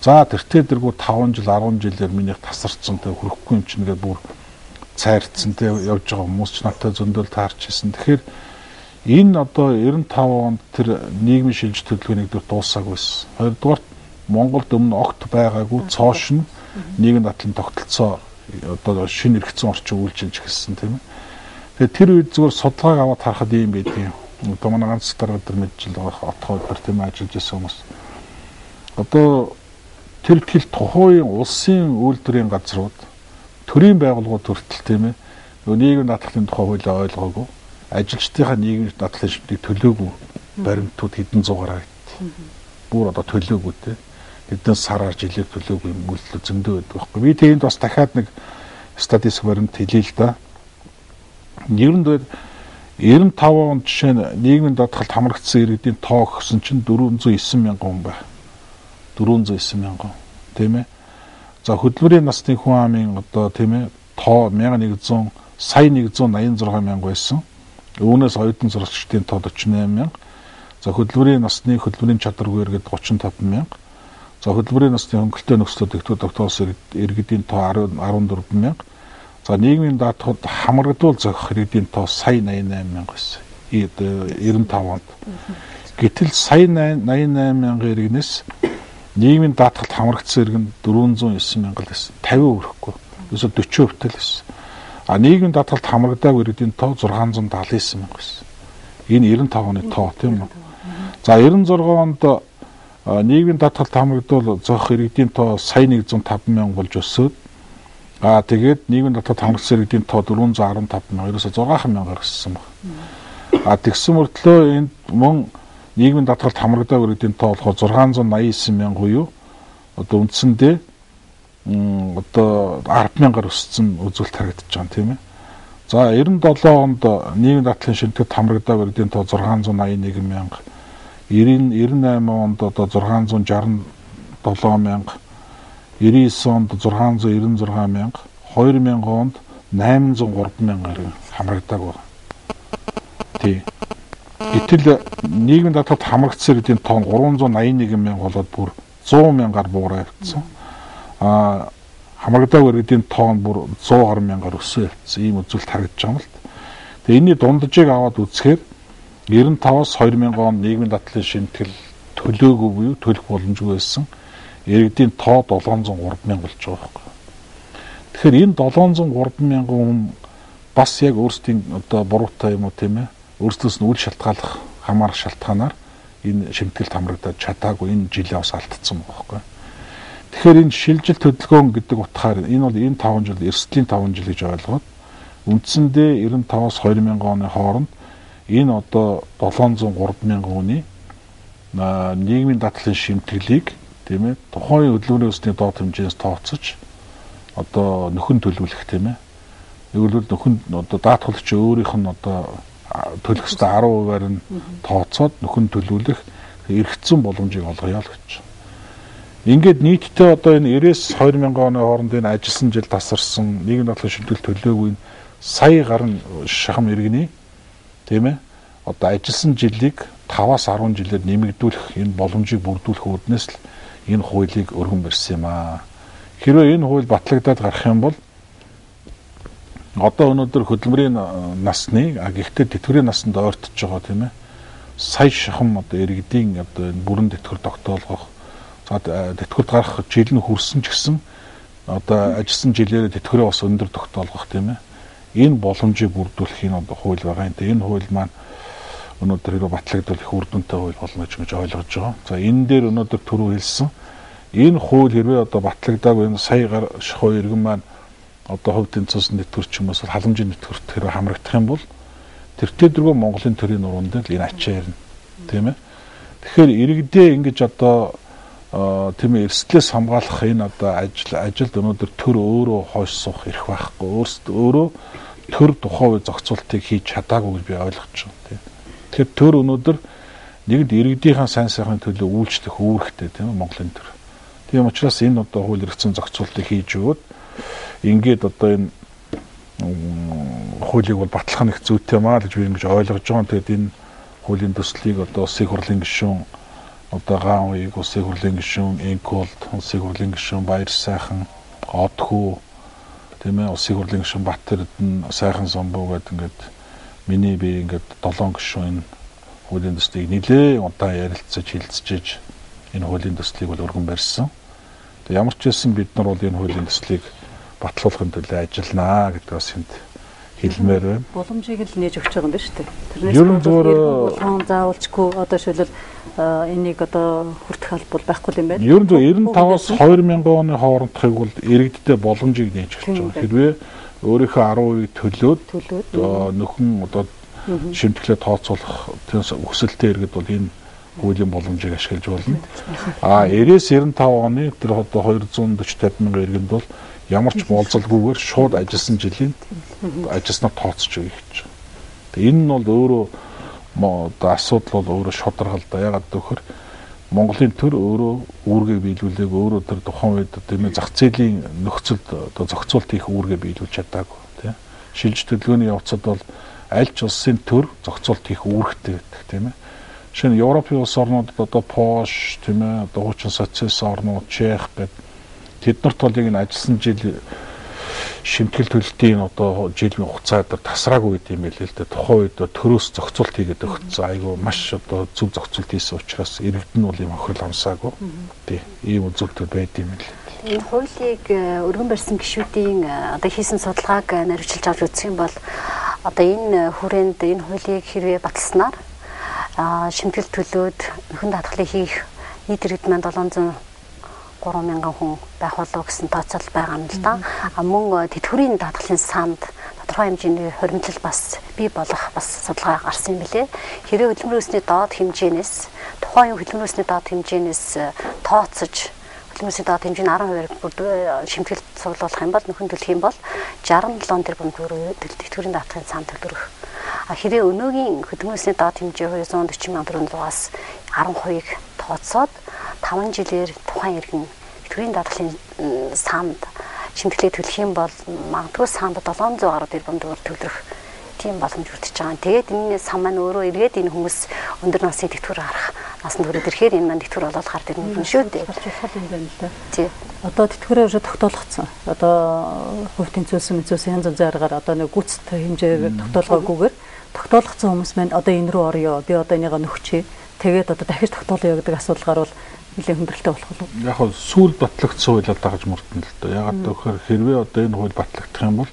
За тэртээ дэргүү 5 жил 10 жилээр минийх тасарсан тэ хөрөхгүй юм чинь гээд бүр цайрцсан тэ явж байгаа хүмүүс ч надтай зөндөөл таарч ирсэн. Тэгэхээр энэ одоо 95 онд тэр нийгмийн шилжих төлөвлөгөө нэгдүгээр дуусаагүй байсан. Хоёрдугаарт Монголд өмнө огт байгаагүй цоошин нийгмийн даатгалын тогтолцоо одоо шинэ эргэцэн орчин үйлчилж эхэлсэн тийм ээ. Тэгэхээр тэр үед зүгээр судалгааг аваад харахад ийм байдгийн. Одоо манай ганц дарга өдөр мэдчил байгаа отгоо өдөр тийм ажиллаж байсан хүмүүс. Одоо тэр тэл тухайн улсын үйлдвэрийн газрууд төрийн байгууллагууд хүртэл тийм ээ нөгөө нийгмийн даатгалын тухай хуулиа ойлгоогүй ажилчдынхаа нийгмийн даатгалын шимтгийг төлөөгүй баримтууд хэдэн зуугаар харагдав. Бүр одоо төлөөгүй те хэдэн сараар жилээр төлөөгүй юм үйлдэл зөндөө байдаг байхгүй. Би тэнд бас дахиад нэг статистик баримт хэлье л да. Ер нь 95 онд жишээ нь нийгмийн даатгалд хамрагдсан иргэдийн тоо гэсэн чинь 409 мянган хүн байна. 409 мянган тийм ээ. За хөдөлмөрийн насны хүн амын одоо тийм ээ тоо 1100 сая 186 мянга байсан. Үүнээс оюутан сурагчдын тоо 48 мянга. За хөдөлмөрийн насны хөдөлмөрийн чадваргүй иргэд 35 мянга. За хөдөлмөрийн насны хөнгөлтэй нөхцөлд идэвхтэй тогтоос иргэдийн тоо 14 мянга. За нийгмийн даатгад хамрагдвал зохих иргэдийн тоо сая 88 мянга байсан. 95 онд. Гэтэл сая 88 мянган иргэнээс нийгмийн даатгалд хамрагдсан иргэн 409 мянга л байсан. 50% хүрэхгүй. Ерөөсө 40% тэл байсан. А нийгмийн даатгалд хамрагдаагүй иргэдийн тоо 679 мянга байсан. Энэ 95 оны тоо тийм үү? За 96 онд нийгмийн даатгалд хамрагдвал зохих иргэдийн тоо сая 105 мянга болж өсөөд тэгээд нийгмийн даатгалд хамрагдсан иргэдийн тоо 415 мянга, ерөөсө 6 мянгаар өссөн баг. Тэгсэн мөртлөө энд мөн нийгмийн даатгалд хамрагдаагүй иргэдийн тоо болохоор 689 мянга буюу одоо үндсэндээ одоо 10 мянгаар өссөн үзүүлэлт харагдаж байгаа юм тийм ээ. За 97 онд нийгмийн даатгалын шимтгэлд хамрагдаагүй иргэдийн тоо 681 мянга, 98 онд одоо 667 мянга, 99 онд 696 мянга, 2000 онд 803 мянга иргэн хамрагдаагүй байна. Тий. Гэтэл нийгмийн даатгалд хамрагдсан иргэдийн тоо 381 мянга болоод бүр 100 мянгаар буураа явцсан. Хамрагдаагүй иргэдийн тоо нь бүр 100 гаруй мянгаар өсөө явцсан. Ийм үзүүлэлт харагдаж байгаа юм л. Тэгээ энэний дунджийг аваад үзэхээр 95-аас 2000 он нийгмийн даатгалын шимтгэл төлөөгүй буюу төлөх боломжгүй байсан иргэдийн тоо 703 мянга болж байгаа байхгүй. Тэгэхээр энэ 703 мянган хүн бас яг өөрсдийн одоо буруутай юм уу тийм ээ, өөрсдөөс нь үл шалтгааллах хамаарах шалтгаанаар энэ шимтгэлд хамрагдаад чадаагүй энэ жилээ бас алдсан байгаа байхгүй. Тэгэхээр энэ шилжилт хөдөлгөөн гэдэг утгаар энэ бол энэ 5 жил эрсдлийн 5 жил гэж ойлгоод үндсэндээ 95-аас 2000 оны хооронд энэ одоо 703 мянган хүний нийгмийн даатгалын шимтгэлийг тийм ээ тухайн хөдөлгөөний өсний доод хэмжээс тооцож одоо нөхөн төлөвлөх тийм ээ. Нэгвэл нөхөн одоо даатгалагч өөрийнх нь одоо төлөх ёстой 10%-аар нь тооцоод нөхөн төлөвлөх эргэцсэн боломжийг олгоё л гэж. Ингээд нийтдээ одоо энэ 90-с 2000 оны хооронд энэ ажилласан жил тасарсан нийгмийн даатгалын шимтгэл төлөөгүй сая гаруй шахам иргэний тийм ээ одоо ажилласан жилийг 5-аас 10 жилээр нэмэгдүүлэх энэ боломжийг бүрдүүлэх үүднээс л энэ хуулийг өргөн барьсан юм аа. Хэрвээ энэ хууль батлагдаад гарах юм бол одоо өнөөдөр хөдөлмөрийн насны гэхдээ тэтгэврийн насанд ойртож байгаа тийм ээ сая шахам одоо иргэдийн одоо энэ бүрэн тэтгэвэр тогтоолгох, за тэтгэврт гарах жил нь хүрсэн ч гэсэн одоо ажилласан жилээрээ тэтгэврээ бас өндөр тогтоолгох тийм ээ энэ боломжийг бүрдүүлэх энэ одоо хууль байгаа юм. Энэ хууль маань өнөөдөр хэрвээ батлагдвал их үр дүнтэй хууль болно гэж ойлгож байгаа. За энэ дээр өнөөдөр түрүү хэлсэн энэ хууль хэрвээ одоо батлагдаагүй энэ сая шахуу иргэн маань одоо хувь тэнцвэрсэн тэтгэвэр ч юм уу халамжийн тэтгэвэрт хэрвээ хамрагдах юм бол тэртээ дөрвөө Монголын төрийн нуруунд л энэ ачаа ирнэ. Тийм ээ. Тэгэхээр иргэдээ ингэж одоо тийм ээ эрсдлээс хамгаалах энэ одоо ажилд өнөөдөр төр өөрөө хойш суух эрх байхгүй. Өөрсдөө өөрөө төр тухайн үе зохицуултыг хийж чадаагүй гэж би ойлгож байна. Тийм. Тэгэхээр төр өнөөдөр нэгд иргэдийнхаа сайн сайхны төлөө үйлчлэх үүрэгтэй тийм ээ Монголын төр. Тийм учраас энэ одоо хууль эрхцэн зохицуултыг хийж өгөөд ингээд одоо энэ хуулийг бол батлах нь их зүйтэй маа гэж би ингэж ойлгож байгаа. Тэгээд энэ хуулийн төслийг одоо улсын хурлын гишүүн одоо Гаан уйг, улсын хурлын гишүүн Инколд, улсын хурлын гишүүн Баяр сайхан, Одхүү тийм ээ улсын хурлын гишүүн Бат-Эрдэнэ, Сайхан Самбуу гэдэг ингээд миний би ингээд 7 гишүүн энэ хуулийн төслийг нэлээд удаан ярилцаж хилцэж энэ хуулийн төслийг бол өргөн барьсан. Тэгээд ямар ч байсан бид нар бол энэ хуулийн төслийг батлуулахын төлөө ажилланаа гэдэг бас энд хэлмээр байна. Боломжийг л нээж өгч байгаа юм байна шүү дээ. Тэрнээс болгон заавалчгүй одоо шилбэл энийг одоо хүртэх алба бол байхгүй юм байна. Ер нь зөв 95-аас 2000 оны хоорондохыг бол иргэддээ боломжийг нээж өгч байгаа. Хэрвээ өөрийнхөө 10% төлөөд нөхөн одоо шимтгэлээ тооцоолох хүсэлтэй иргэд бол энэ хуулийн боломжийг ашиглаж болно. А 90-с 95 оны тэр одоо 240 50 мянган иргэнд бол ямар ч болзолгүйгээр шууд ажилласан жилийн ажилласнаар тооцож өгье гэж. Тэгээ энэ нь бол өөрөө одоо асуудал бол өөрөө шударга л да. Ягаад гэвэл Монголын төр өөрөө үүргээ биелүүлээг өөрөө тэр тухайн үед тийм ээ зах зээлийн нөхцөлд одоо зохицуулт хийх үүргээ биелүүлж чадаагүй тийм. Шилж төлөвлөгөөний явцад бол аль ч улсын төр зохицуулт хийх үүрэгтэй гэдэг тийм ээ. Жишээ нь Европын улс орнуудад одоо Польш тийм ээ одоо хуучин социалист орнууд, Чех гэдэг тэд нарт бол яг энэ ажилласан жил шимтгэл төлөлтийн одоо жилийн хугацаа дээр тасраагүй гэдэг юм байлээ л дээ. Тухайн үед төрөөс зохицуулт хийгээд өгсөн. Айгу маш одоо зөв зохицуулт хийсэн учраас иргэд нь бол ийм хохирол амсаагүй. Тий, ийм үзүүлэлтүүд байд юм лээ. Энэ хуулийг өргөн барьсан гишүүдийн одоо хийсэн судалгааг наривчилж авч үзэх юм бол одоо энэ хүрээнд энэ хуулийг хэрвээ баталснаар шимтгэл төлөөд нөхөн даатгалыг хийх нийт иргэд маань 703 мянган хүн байх болов гэсэн тооцоолол байгаа юм л да. А мөн тэтгэврийн даатгалын санд тодорхой хэмжээний хоримтлал бас бий болох бас судалгаа гарсан юм билээ. Хэрвээ хөдөлмөрийн өсний доод хэмжээнээс тухайн хөдөлмөрийн өсний доод хэмжээнээс тооцож Хөдөлмөрийн доод хэмжээ нь 10% шимтгэл цуглуулах юм бол нөхөн төлөх юм бол 67 тэрбум төгрөг тэтгэврийн даатгалын сан төлөрөх. А хэрэг өнөөгийн хөдөлмөрийн доод хэмжээ 240,400-аас 10%-ыг тооцоод 5 жилээр тухайн иргэн тэтгэврийн даатгалын санд шимтгэлээ төлөх юм бол магадгүй санд 700 гаруй тэрбум төгрөг төлөрөх тийм боломж бүрдэж байгаа. Тэгээд энэ сан маань өөрөө эргээд энэ хүмүүс өндөр насны тэтгэвэр гарах насанд хүрээд ирэхээр энэ маань тэтгэвэр болоод гард ирнэ шүү дээ. Гарч болох юм байна л да. Тий. Одоо тэтгэврээ уже тогтоолгоцсон. Одоо хувь тэнцвүүлсэн мэнцвүүлсэн янз янзын аргаар одоо нэг гүйцэт хэмжээгээр тогтоолгоогүйгээр тогтоолгоцсон хүмүүс маань одоо энэ рүү орё. Би одоо энийгээ нөхчээ. Тэгээд одоо дахиж тогтоолъё гэдэг асуудал гарвал нэлээд хүндрэлтэй болох уу? Яг нь сүүл батлагдсан хуулиар дагаж мөрдөн л доо. Ягаад гэвэл хэрвээ одоо энэ хууль батлагдах юм бол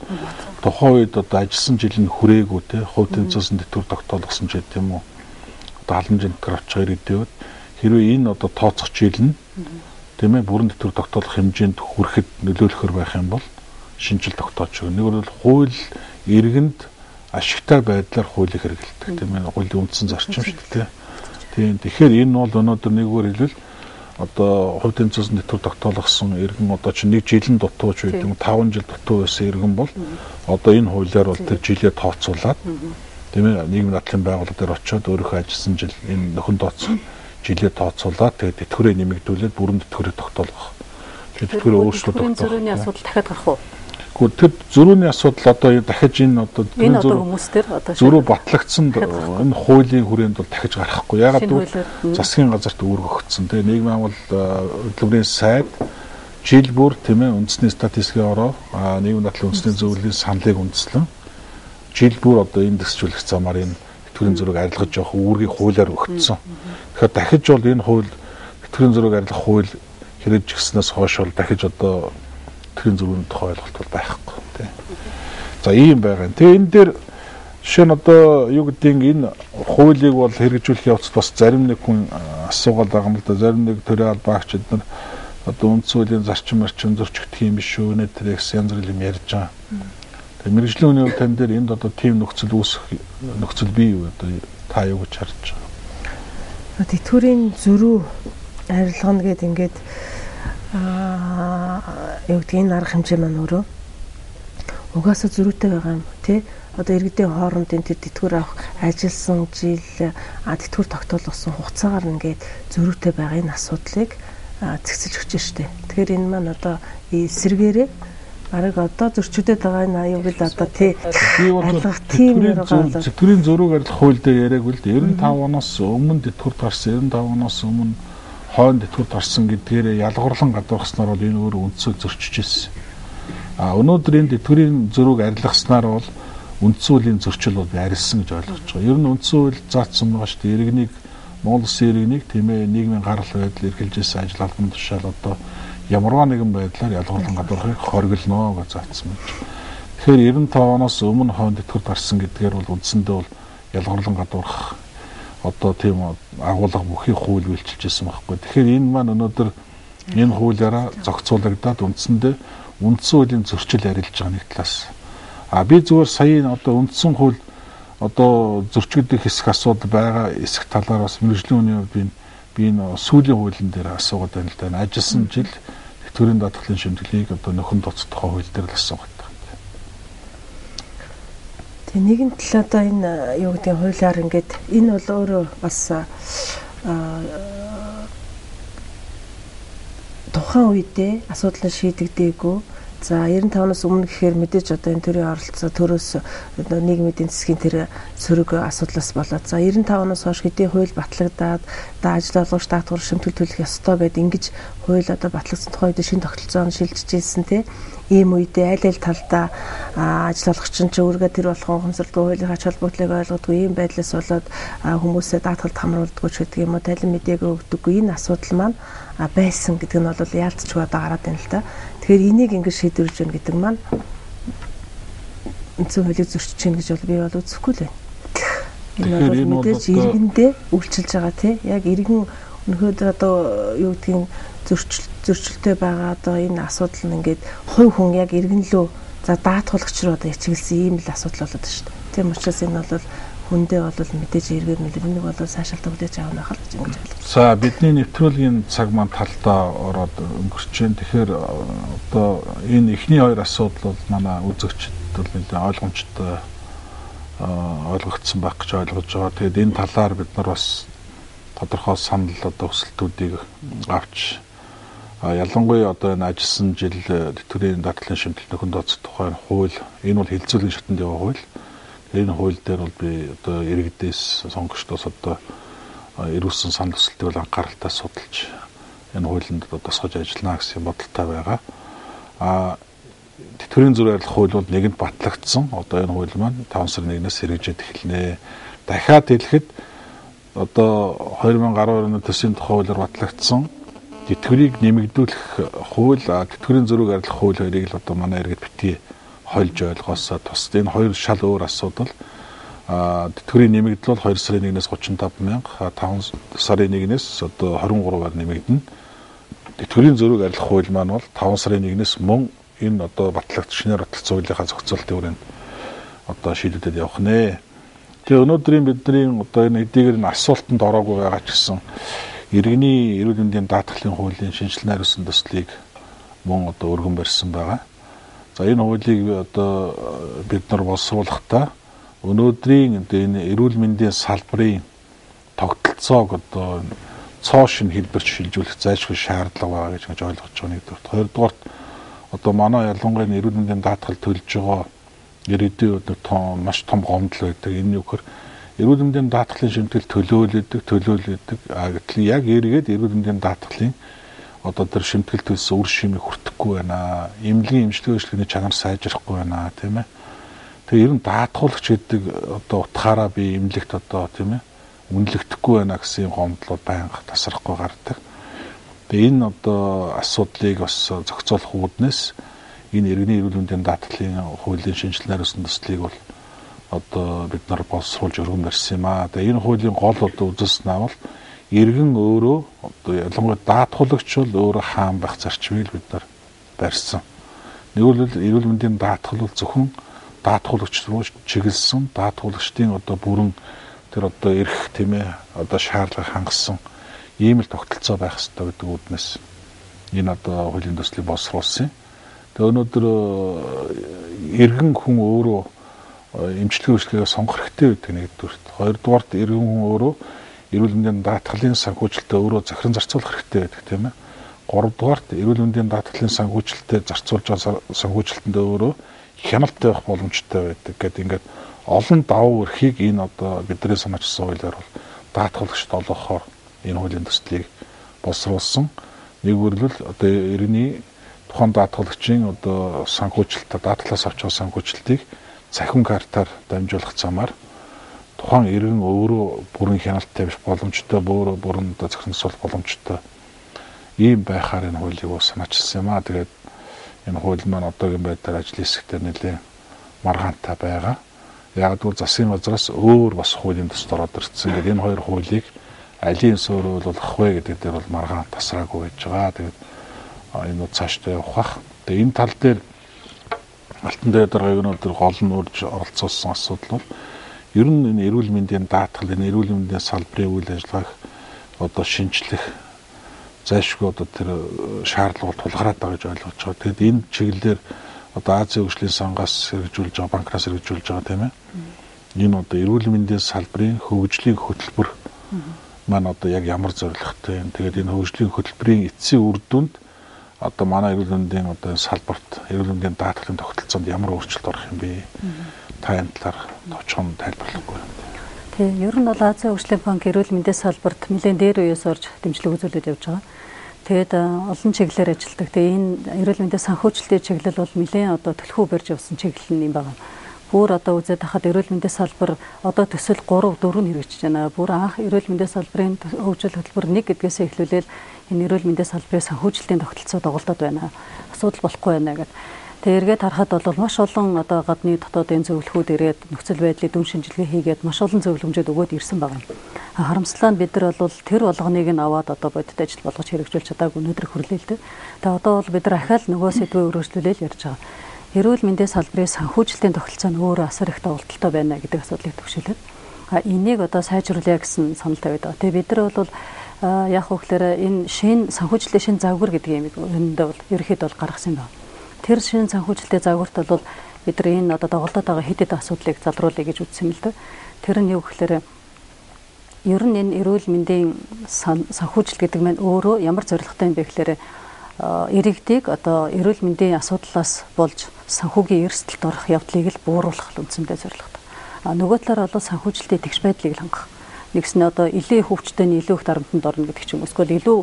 тухайн үед одоо ажилласан жил нь хүрээгүй те хувь тэнцвүүлсэн тэтгэвэр тогтоолгосон ч гэдэм юм уу. Одоо халамжийн тэтгэвэр авч байгаа иргэдүүд хэрвээ энэ одоо тооцох жил нь тийм ээ бүрэн тэтгэвэр тогтоолох хэмжээнд хүрэхэд нөлөөлөхөр байх юм бол шинжил тогтоож өгнө. Нэг бол хууль иргэнд ашигтай байдлаар хуулийг хэрэглэдэг тийм ээ хуулийн үндсэн зарчим шүү дээ. Тийм. Тэгэхээр энэ бол өнөөдөр нэггээр хэлбэл одоо хувь тэнцвүүлсэн тэтгэвэр тогтоолгосон иргэн одоо чинь нэг жилийн дутуу ч байдаг юм 5 жил дутуу байсан иргэн бол одоо энэ хуулиар бол тэр жилээ тооцоолаад тийм ээ нийгмийн даатгалын байгууллага дээр очиод өөрийнхөө ажилласан жил энэ нөхөн тооцох жилээ тооцоолаад тэгээд тэтгэврээ нэмэгдүүлээд бүрэн тэтгэврээ тогтоолгох. Тэгээд тэтгэврээ өөрчлөлт тогтоох. Зөрүүний асуудал дахиад гарах уу? Гэхдээ тэр зөрүүний асуудал одоо дахиж энэ одоо хүмүүс төр одоо зөрүү батлагдсан энэ хуулийн хүрээнд бол дахиж гарахгүй. Ягаад гэвэл засгийн газарт үүрэг өгсөн. Тэгээ нийгмийн агуул хөдөлмөрийн сайд жил бүр тийм ээ үндэсний статистикийн ороо нийгмийн даатгалын үндэсний зөвлөлийн саналыг үндэслэн жил бүр одоо энэ дэвсжүүлэх замаар энэ тэтгэврийн зөрүүг арилгаж явах үүргийг хуулиар өгсөн. Тэгэхээр дахиж бол энэ хууль тэтгэврийн зөрүүг арилгах хууль хэрэгжигснээс хойш бол дахиж одоо тэтгэврийн зөрүүний тухай ойлголт бол байхгүй тий. За ийм байгаа. Тэгээ энэ дээр жишээ нь одоо юу гэдгийг энэ хуулийг бол хэрэгжүүлэх явцад бас зарим нэг хүн асуугаад байгаа юм л да. Зарим нэг төрийн албаагч эднэр одоо үндсэн хуулийн зарчим марчим зөрчигдөх юм биш үү нэ тэр гэсэн янз бүрийн юм ярьж байгаа. Тэгээ мэргэжлийн хүний хувьд тань дээр энд одоо тийм нөхцөл үүсэх нөхцөл бий юу одоо та юу гэж харж байгаа? Тэтгэврийн зөрүү арилгана гэд ингээд юу гэдгийг энэ арга хэмжээ маань өөрөө угаасаа зөрүүтэй байгаа юм тий. Одоо иргэдийн хоорондын тэр тэтгэвэр авах ажилласан жил тэтгэвэр тогтоолгосон хугацаагаар ингээд зөрүүтэй байгаа энэ асуудлыг зэгцэлж өгч штэ. Тэгэхээр энэ маань одоо эсрэгээрээ бараг одоо зөрчигдөд байгаа энэ аюул одоо тий арилгах тийм тэтгэврийн зөрүүг арилгах хууль дээр яриаг үл 95 оноос өмнө тэтгэвэр гарсан 95 оноос өмнө хойно тэтгэвэр гарсан гэдгээрээ ялгуурлан гадуурхаснаар бол энэ өөр үндсийг зөрчиж ирсэн. А өнөөдөр энэ тэтгэврийн зөрүүг арилгаснаар бол үндсэн хуулийн зөрчил бол арилсан гэж ойлгож байгаа. Ер нь үндсэн хууль заасан байгаа шүү дээ. Иргэнийг Монгол улсын иргэнийг тийм ээ нийгмийн гарал байдал эрхэлж ирсэн ажил албан тушаал одоо ямарваа нэгэн байдлаар ялгуурлан гадуурхахыг хориглоно гэж заасан байна. Тэгэхээр 95 оноос өмнө хойно тэтгэвэр гарсан гэдгээр бол үндсэндээ бол ялгуурлан гадуурхах одоо тийм агуулга бүхий хууль үйлчилж ирсэн байхгүй. Тэгэхээр энэ маань өнөөдөр энэ хуулиараа зохицуулагдаад үндсэндээ үндсэн хуулийн зөрчил арилж байгаа нэг талаас. А би зүгээр сая одоо үндсэн хууль одоо зөрчигдөх хэсэг асуудал байгаа хэсэг талаар бас мэргэжлийн хүний хувьд би энэ сүүлийн хуулийн дээр асуугаад байна л да. Ажилласан жил тэтгэврийн даатгалын шимтгэлийг одоо нөхөн тоцох тухай хууль дээр л асуугаад байна. Тэг нэгэн тал одоо энэ юу гэдгийг хуулиар ингээд энэ бол өөрөө бас тухайн үедээ асуудал нь шийдэгдээгүй. За 95-наас өмнө гэхээр мэдээж одоо энэ төрийн оролцоо төрөөс нийгмийн эдийн засгийн тэр сөрөг асуудлаас болоод за 95-наас хойш хэдий хууль батлагдаад одоо ажил олгогч даатгавар шимтгэл төлөх ёстой гэд ингэж хууль одоо батлагдсан тухайн үед шинэ тогтолцоо нь шилжиж ирсэн тий. Ийм үедээ аль аль талдаа ажил олгогч нь ч өөргөө тэр болгон ухамсарлгүй хуулийн ач холбогдлыг ойлгодгүй ийм байдлаас болоод хүмүүсээ даатгалд хамруулдаггүй ч гэдэг юм уу талин мэдээг өгдөггүй энэ асуудал маань байсан гэдэг нь бол яалтчгүй одоо гараад байна л да. Тэгэхээр энийг ингэж шийдвэрлэж байна гэдэг маань үндсэн хуулийг зөрчиж байна гэж бол би бол үзэхгүй л байна. Энэ бол мэдээж иргэндээ үйлчилж байгаа тий. Яг иргэн өнөөдөр одоо юу гэдгийг зөрчилтэй байгаа одоо энэ асуудал нь ингээд хувь хүн яг иргэн лөө за даатгуулагч руу одоо чиглэсэн ийм л асуудал болоод байна шүү дээ. Тийм учраас энэ бол хүндээ бол мэдээж эргээр нэг бол сайшаалт хүлээж авах байх л гэж ингэж ойлгож байна. За бидний нэвтрүүлгийн цаг маань талдаа ороод өнгөрч байна. Тэгэхээр одоо энэ эхний хоёр асуудал бол манай үзэгчд бол нэлээд ойлгомжтой ойлгогдсон байх гэж ойлгож байгаа. Тэгээд энэ талаар бид нар бас тодорхой санал одоо өсөлтүүдийг авч ялангуяа одоо энэ ажилласан жил тэтгэврийн даатгалын шимтэл нөхөн тооцох тухай хууль энэ бол хилцүүлгийн шатанд яваа хууль. Энэ хууль дээр бол би одоо иргэдээс сонгогчдоос одоо эрүүлсэн санал өсөлтийг бол анхааралтай судалж энэ хуулинд одоо тусгаж ажиллана гэсэн бодолтой байгаа. Тэтгэврийн зүрх арилгах хууль бол нэгэнд батлагдсан. Одоо энэ хууль маань 5 сарын 1-ээс хэрэгжээд эхэлнэ. Дахиад хэлэхэд одоо 2012 оны төсвийн тухай хуулиар батлагдсан тэтгэврийг нэмэгдүүлэх хууль, тэтгэврийн зөрүүг арилгах хууль хоёрыг л одоо манай иргэд битгий хольж ойлгосоо тус. Энэ хоёр шал өөр асуудал. Тэтгэврийн нэмэгдэл бол 2 сарын 1-ээс 35 мянга, 5 сарын 1-ээс одоо 23-аар нэмэгдэнэ. Тэтгэврийн зөрүүг арилгах хууль маань бол 5 сарын 1-ээс мөн энэ одоо батлагдсан шинээр батлагдсан хуулийнхаа зохицуултын хүрээнд одоо шийдвүүдэд явах нэ. Тэгээ өнөөдрийн бидний одоо энэ эдгээр энэ асуултанд ороогүй байгаа ч гэсэн иргэний эрүүл мэндийн даатгалын хуулийн шинжилэл найруулсан төслийг мөн одоо өргөн барьсан байгаа. За энэ хуулийг одоо бид нар боловсруулахдаа өнөөдрийн одоо энэ эрүүл мэндийн салбарын тогтолцоог одоо цоо шинэ хэлбэрт шилжүүлэх зайлшгүй шаардлага байгаа гэж ойлгож байгаа нэгдүгээрт. Хоёрдугаарт одоо манай ялангуяа эрүүл мэндийн даатгал төлж байгаа иргэдийн хувьд маш том гомдол байдаг. Энэ юу гэхээр эрүүл мэндийн даатгалын шимтгэл төлөөлөдөг. Гэтэл яг эргээд эрүүл мэндийн даатгалын одоо тэр шимтгэл төлсөн үр шимийг хүртэхгүй байна. Эмнэлгийн эмчилгээ үйлчилгээний чанар сайжрахгүй байна, тийм ээ. Тэгээ ер нь даатгуулагч гэдэг одоо утгаараа би эмнэлэгт одоо тийм ээ үнэлэгдэхгүй байна гэсэн гомдлууд байнга тасрахгүй гардаг. Тэгээ энэ одоо асуудлыг бас зохицуулах үүднээс энэ иргэний эрүүл мэндийн даатгалын хуулийн шинжилэл найруулсан төслийг бол одоо бид нар боловсруулж өргөн барьсан юм аа. Тэгээ энэ хуулийн гол одоо үзэлс нь бол иргэн өөрөө одоо ялангуяа даатгуулагч бол өөрөө хаан байх зарчмыг бид нар барьсан. Нэгвэл эрүүл мэндийн даатгал бол зөвхөн даатгуулагч руу чиглэсэн, даатгуулагчдын одоо бүрэн тэр одоо эрх тийм ээ одоо шаардлага хангасан ийм л тогтолцоо байх ёстой гэдэг үүднээс энэ одоо хуулийн төслийг боловсруулсан. Тэгээ өнөөдөр иргэн хүн өөрөө эмчилгээ үйлчилгээгээ сонгох хэрэгтэй байдаг нэгдүгээрт. Хоёрдугаарт иргэн хүн өөрөө эрүүл мэндийн даатгалын санхүүжилтээ өөрөө захиран зарцуулах хэрэгтэй байдаг тийм ээ. Гуравдугаарт эрүүл мэндийн даатгалын санхүүжилтээ зарцуулж байгаа санхүүжилтэндээ өөрөө хяналт тавих боломжтой байдаг гэдэг ингээд олон давуу эрхийг энэ одоо бидний санаачилсан хуулиар бол даатгалагчд олгохоор энэ хуулийн төслийг боловсруулсан. Нэг үрлэл одоо иргэний тухайн даатгалагчийн одоо санхүүжилт даатгалаас авч байгаа санхүүжилтийг цахим картаар дамжуулах замаар тухайн иргэн өөрөө бүрэн хяналт тавих боломжтой, өөрөө бүрэн одоо зохицуулах боломжтой ийм байхаар энэ хуулийг санаачилсан юм аа. Тэгээд энэ хууль маань одоогийн байдлаар ажил хэсэгтээ нэлээд маргаантай байгаа. Яг гэвэл засгийн газраас өөр бас хуулийн төсөл ороод ирсэн. Ингээд энэ хоёр хуулийг алийн суурилуулах вэ гэдэг дээр бол маргаан тасраагүй байж байгаа. Тэгээд энэ цаашдаа явах бах. Тэгээд энэ тал дээр Алтан дайд даргаыг өнөөдөр гол нь урьж оролцуулсан асуудал бол ер нь энэ эрүүл мэндийн даатгал, энэ эрүүл мэндийн салбарын үйл ажиллагааг одоо шинжлэх зайлшгүй одоо тэр шаардлага тулгараад байгаа гэж ойлгож байгаа. Тэгэд энэ чиглэлээр одоо Азийн хөгжлийн сангаас хэрэгжүүлж байгаа, банкнаас хэрэгжүүлж байгаа тийм ээ. Энэ одоо эрүүл мэндийн салбарын хөгжлийн хөтөлбөр маань одоо яг ямар зорилготой юм. Тэгээд энэ хөгжлийн хөтөлбөрийн эцсийн үр дүнд одоо манай эрүүл мэндийн одоо салбарт эрүүл мэндийн даатгалын тогтолцоонд ямар өөрчлөлт орох юм бэ? Та энэ талаар товчхон тайлбарлахгүй юм. Тийм, ер нь бол Азийн хөгжлийн банк эрүүл мэндийн салбарт нэлээд дээр үеэс орж дэмжлэг үзүүлээд явж байгаа. Тэгээд олон чиглэлээр ажилладаг. Тэгээд энэ эрүүл мэндийн санхүүжилтийн чиглэл бол нэлээд одоо төлхөө барьж явсан чиглэл нь юм байна. Бүр одоо үзээд хахад эрүүл мэндийн салбар одоо төсөл 3 4 нь хэрэгжиж байна. Бүр анх эрүүл мэндийн салбарын хөгжил хөтөлбөр 1 гэдгээсээ эхлүүлээл энэ эрүүл мэндийн салбарын санхүүжилтийн тогтолцоо доголдоод байна. Асуудал болохгүй байна гэдэг. Тэгээ эргээд харахад бол маш олон одоо гадны дотоодын зөвлөхүүд ирээд нөхцөл байдлын дүн шинжилгээ хийгээд маш олон зөвлөмжүүд өгөөд ирсэн байгаа. Харамслаа нь бид нар бол тэр болгоныг нь аваад одоо бодит ажил болгож хэрэгжүүлж чадаагүй өнөөдөр хүрлээ л дээ. Тэгээ одоо бол бид нар ахаал нөгөө сэдвээ өргөжлүүлээл ярьж байгаа. Эрүүл мэндийн салбарын санхүүжилтийн тогтолцоо нь өөрөө асар их доголдолтой байна гэдэг асуудлыг төвшүүлээд. Энийг одоо сайжруулъя гэсэн санал тавиад байгаа. Тэгээ бид нар бол яг хөглөөр энэ шинэ санхүүжилтийн шинэ загвар гэдэг юм өнөндөө бол ерөнхийдөө бол гаргасан юм байна. Тэр шинэ санхүүжилтийн загварт бол бид нар энэ одоо доголдоод байгаа хэд хэдэн асуудлыг залруулъя гэж үзсэн юм л да. Тэр нь юу гэхээр ер нь энэ эрүүл мэндийн санхүүжилт гэдэг маань өөрөө ямар зорилготой юм бэ гэхээр иргэдийг одоо эрүүл мэндийн асуудлаас болж санхүүгийн эрсдэлд орох явдлыг л бууруулах үндсэндээ зорилготой. А нөгөө талаар бол санхүүжилтийн тэгш байдлыг л хангах. Нэгснээ одоо илүү их хөвчтэй нь илүү их дарамтанд орно гэдэг ч юм уу. Эсвэл илүү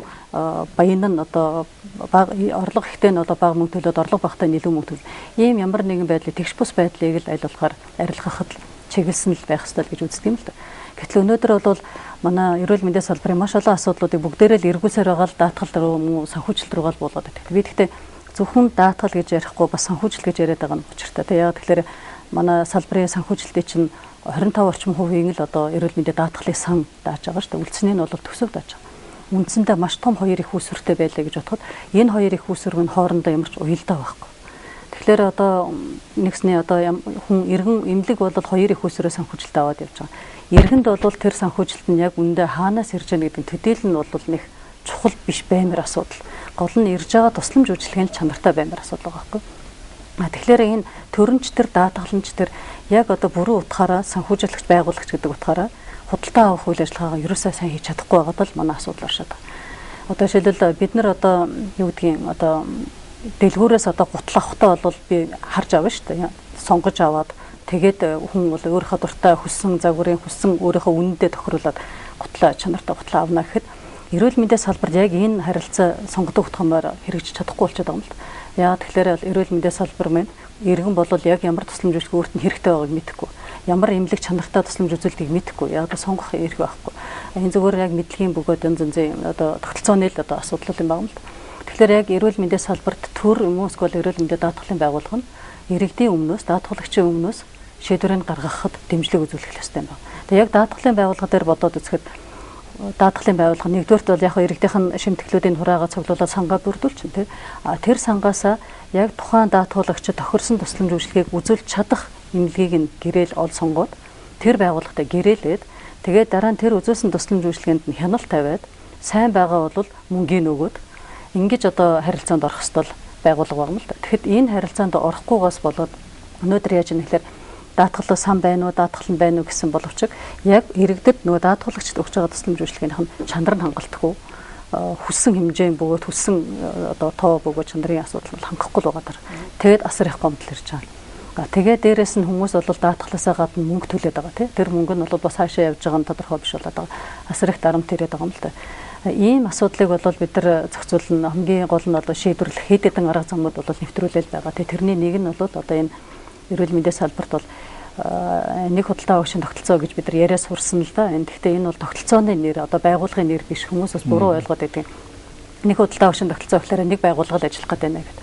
баян нь одоо бага орлого ихтэй нь одоо бага мөнгө төлөөд орлого багатай нь илүү мөнгө төлнө. Ийм ямар нэгэн байдлыг тэгш бус байдлыг л аль болохоор арилгахад чиглэсэн л байх ёстой л гэж үздэг юм л да. Гэтэл өнөөдөр бол манай эрүүл мэндийн салбарын маш олон асуудлуудыг бүгдээрээ л эргүүлсээр байгаа л даатгал руу мөн санхүүжилт руугаа л буулгаад байдаг. Би гэхдээ зөвхөн даатгал гэж ярихгүй бас санхүүжилт гэж яриад байгаа нь учиртай. Тэг яг тэгэхээр манай салбарын санхүүжилтийн чинь 25 орчим хувийн л одоо эрүүл мэндийн даатгалыг сан дааж байгаа шүү дээ. Үлдсэний нь бол төсөв дааж байгаа. Үндсэндээ маш том хоёр их үүсвэртэй байлаа гэж бодоход энэ хоёр их үүсвэр нь хоорондоо ямар ч уялдаа байхгүй. Тэгэхээр одоо нэгсний одоо хүн иргэн эмнэлэг бол хоёр их үүсвэрээ санхүүжилт аваад явж байгаа. Иргэнд бол тэр санхүүжилт нь яг үндэ хаанаас ирж байгаа гэдэг нь төдийл нь бол нэг чухал биш баймар асуудал. Гол нь ирж байгаа тусламж үйлчилгээний чанартай баймар асуудал байгаа байхгүй. Тэгэхээр энэ төрөнч төр даатгаланч төр яг одоо бүрэн утгаараа санхүүжүүлэгч байгуулагч гэдэг утгаараа худалдаа авах үйл ажиллагаагаа ерөөсөө сайн хийж чадахгүй байгаад л манай асуудал оршоод байгаа. Одоо жишээлбэл бид нар одоо юу гэдгийг одоо дэлгүүрээс одоо гутал авахтаа бол би харж авна шүү дээ. Сонгож аваад тэгээд хүн бол өөрийнхөө дуртай хүссэн загварын хүссэн өөрийнхөө үнэндээ тохируулаад гутлаа чанартай гутлаа авна гэхэд эрүүл мэндийн салбарт яг энэ харилцаа сонгодог утгамаар хэрэгжиж чадахгүй болчиход байгаа юм л да. Яагаад тэгэхээр эрүүл мэндийн салбар маань иргэн бол яг ямар тусламж үйлчлэг өөрт нь хэрэгтэй байгааг мэдэхгүй. Ямар эмнэлэг чанартай тусламж үзүүлдгийг мэдэхгүй. Яг сонгох эрх байхгүй. Энэ зүгээр яг мэдлэгийн бөгөөд янз янзын одоо тогтолцооны л одоо асуудал юм байна л да. Тэгэхээр яг эрүүл мэндийн салбарт төр юм уу эсвэл эрүүл мэндийн даатгалын байгууллага нь иргэдийн өмнөөс даатгалагчийн өмнөөс шийдвэрийг гаргахад дэмжлэг үзүүлэх ёстой юм байна. Тэгээ яг даатгалын байгууллага дээр бодоод үзэхэд даатгалын байгууллага нэгдүгээрт бол яг иргэдийнх нь шимтгэлүүдийн хураагаа цуглуулад сангаа бүрдүүлчин тий. А тэр сангаасаа яг тухайн даатгуулагчид тохирсон тусламж үйлчилгээг үзүүлж чадах эмнэлгийг нь гэрээл ол сонгоод тэр байгууллагатай гэрээлээд тэгээд дараа нь тэр үзүүлсэн тусламж үйлчилгээнд нь хяналт тавиад сайн байгаа бол мөнгийг өгөөд ингэж одоо харилцаанд орох ёстой байгууллага байна л да. Тэгэхэд энэ харилцаанд орохгүйгээс болоод өнөөдөр яаж юм гэхээр даатгалуу сан байна уу, даатгал нь байна уу гэсэн боловч яг иргэдэд нөгөө даатгалагчд өгч байгаа тусламж үйлчилгээнийх нь чанар нь хангалтгүй хүссэн хэмжээ бөгөөд хүссэн одоо тоо бөгөөд чанарын асуудал бол хангахгүй л байгаа даа. Тэгээд асар их гомдол ирж байгаа. Тэгээд дээрэс нь хүмүүс бол даатгалаасаа гадна мөнгө төлөөд байгаа тий. Тэр мөнгө нь бол бас хаашаа явж байгаа нь тодорхой биш болоод байгаа. Асар их дарамт ирээд байгаа юм л да. Ийм асуудлыг бол бид нар зохицуулна. Хамгийн гол нь бол шийдвэрлэх хэд хэдэн арга замууд бол нэвтрүүлэл байгаа. Тэ тэрний нэг нь бол одоо энэ эрүүл мэндийн салбарт бол нэг худалдаа авагчийн тогтолцоо гэж бид нар яриа сурсан л да. Энэ гэхдээ энэ бол тогтолцооны нэр одоо байгууллагын нэр биш. Хүмүүс бас буруу ойлгоод байдаг. Нэг худалдаа авагчийн тогтолцоо гэхээр нэг байгууллага л ажиллах гэдэг байна гэд.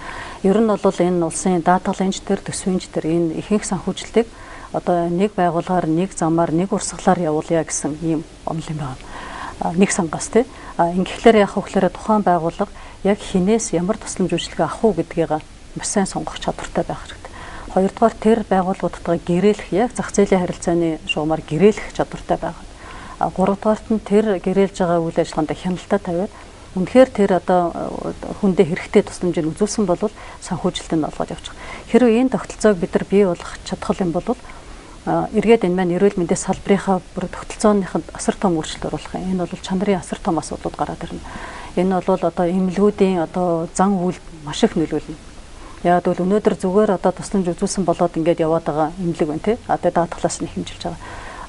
Ер нь бол энэ улсын даатгалын ч төр, төсвийн ч төр энэ ихэнх санхүүжилтийг одоо нэг байгууллагаар, нэг замаар, нэг урсгалаар явуулъя гэсэн ийм онол юм байна. Нэг сангаас тий. Ингэхлээр яах вэ гэхээр тухайн байгууллага яг хинээс ямар тусламж үйлчилгээ авах уу гэдгийг маш сайн сонгох чадвартай байх хэрэгтэй. Хоёрдугаар тэр байгууллагуудтайгаа гэрээлэх яг зах зээлийн харилцааны шугамар гэрээлэх чадвартай байгаа. Гуравдугаарт нь тэр гэрээлж байгаа үйл ажиллагаанд хяналтаа тавиад үнэхээр тэр одоо хүндээ хэрэгтэй тусламжийг үзүүлсэн бол санхүүжилтэнд олгоод явчих. Хэрвээ энэ тогтолцоог бид нар бий болгох чадах юм бол эргээд энэ маань эрүүл мэндийн салбарынхаа бүр тогтолцооныход асар том өөрчлөлт оруулах юм. Энэ бол чанарын асар том асуудлууд гараад ирнэ. Энэ бол одоо эмнэлгүүдийн одоо зан үйл маш их нөлөөлнө. Яг бол өнөөдөр зүгээр одоо тусламж үзүүлсэн болоод ингээд яваад байгаа эмнэлэг байна тий. А тэгээ даатгалаас нь хэмжилж байгаа.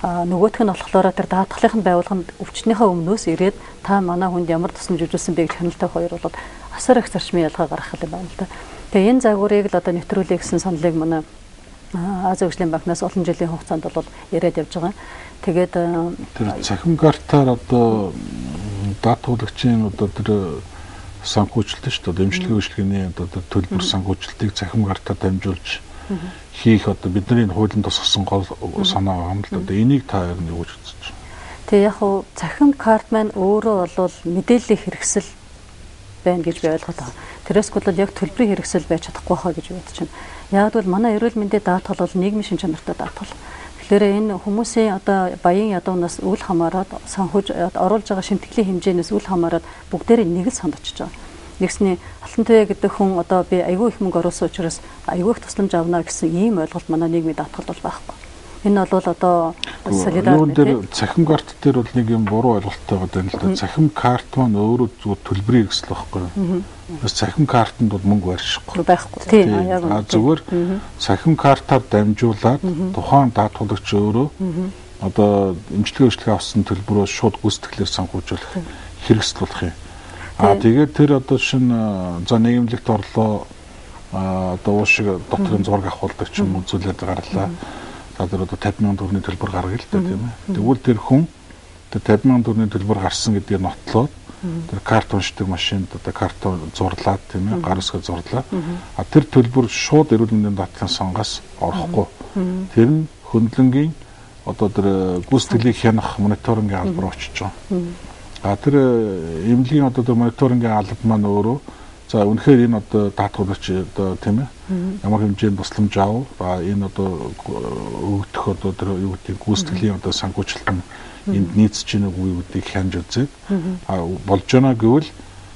А нөгөөх нь болохоор тэр даатгалын байгууллага нь өвчтнийхээ өмнөөс ирээд та манай хүнд ямар тусламж үзүүлсэн бэ гэж хяналт тавих хоёр бол асар их зарчмын ялгаа гаргах юм байна л да. Тэгээ энэ загварыг л одоо нэвтрүүлэе гэсэн саналыг манай Азийн хөгжлийн банкнаас олон жилийн хугацаанд бол яриад явж байгаа. Тэгээд тэр цахим картаар одоо даатгуулагчийн одоо тэр санхүүжилт шүү дээ. Эмчилгээ үйлчилгээний одоо төлбөр санхүүжилтийг цахим картаар дамжуулж хийх одоо бидний хуулийн тусгасан гол санаа байгаа юм л да. Одоо энийг та яг юу гэж үзэж байна? Тэгээ яг хуу цахим карт маань өөрөө бол мэдээллийн хэрэгсэл байна гэж би ойлгоод байгаа. Тэрээс бол яг төлбөрийн хэрэгсэл байж чадахгүй хаа гэж бодож байна. Яг бол манай эрүүл мэндийн даатгал бол нийгмийн шин чанартай даатгал. Тэгэхээр энэ хүмүүсийн одоо баян ядуунаас үл хамааран санхүүж оруулж байгаа шимтгэлийн хэмжээнээс үл хамааран бүгдээрээ нэг л санд очиж байгаа. Нэгсний Алтантуяа гэдэг хүн одоо би айгүй их мөнгө оруулсан учраас айгүй их тусламж авна гэсэн ийм ойлголт манай нийгмийн даатгалд бол байхгүй. Энэ бол одоо солидарны дээр цахим карт дээр бол нэг юм буруу ойлголттой байгаа юм л да. Цахим карт маань өөрөө зүгээр төлбөрийн хэрэгсэл байхгүй юу? Бас цахим картанд бол мөнгө барьшихгүй. Байхгүй. Тийм яг үнэ. Зүгээр цахим картаар дамжуулаад тухайн даатгуулагч өөрөө одоо эмчилгээ үйлчилгээ авсан төлбөрөө шууд гүйцэтгэлээр санхүүжүүлэх хэрэгсэл болох юм. Тэгээд тэр одоо шинэ за нийгэмлэгт орлоо одоо уушиг дотрын зураг авахулдаг ч юм үзүүлээд гарлаа. За тэр одоо 50,000 төгрөгийн төлбөр гаргая л да тийм ээ. Тэгвэл тэр хүн тэр 50,000 төгрөгийн төлбөр гарсан гэдгийг нотлоод тэр карт уншдаг машинд одоо карт зурлаад тийм ээ гар үсгээ зурлаа. А тэр төлбөр шууд эрүүл мэндийн даатгалын сангаас орохгүй. Тэр нь хөндлөнгийн одоо тэр гүйцэтгэлийг хянах мониторингийн алба руу очиж байгаа. А тэр эмнэлгийн одоо тэр мониторингийн алба маань өөрөө за үнэхээр энэ одоо даатгуулагч одоо тийм ээ ямар хэмжээнд тусламж аав энэ одоо өгдөх одоо тэр юу гэдэг гүйцэтгэлийн одоо санхүүжилт нь энд нийцэж гэнэ үгүй гэдгийг хянаж үзээд болж байна гэвэл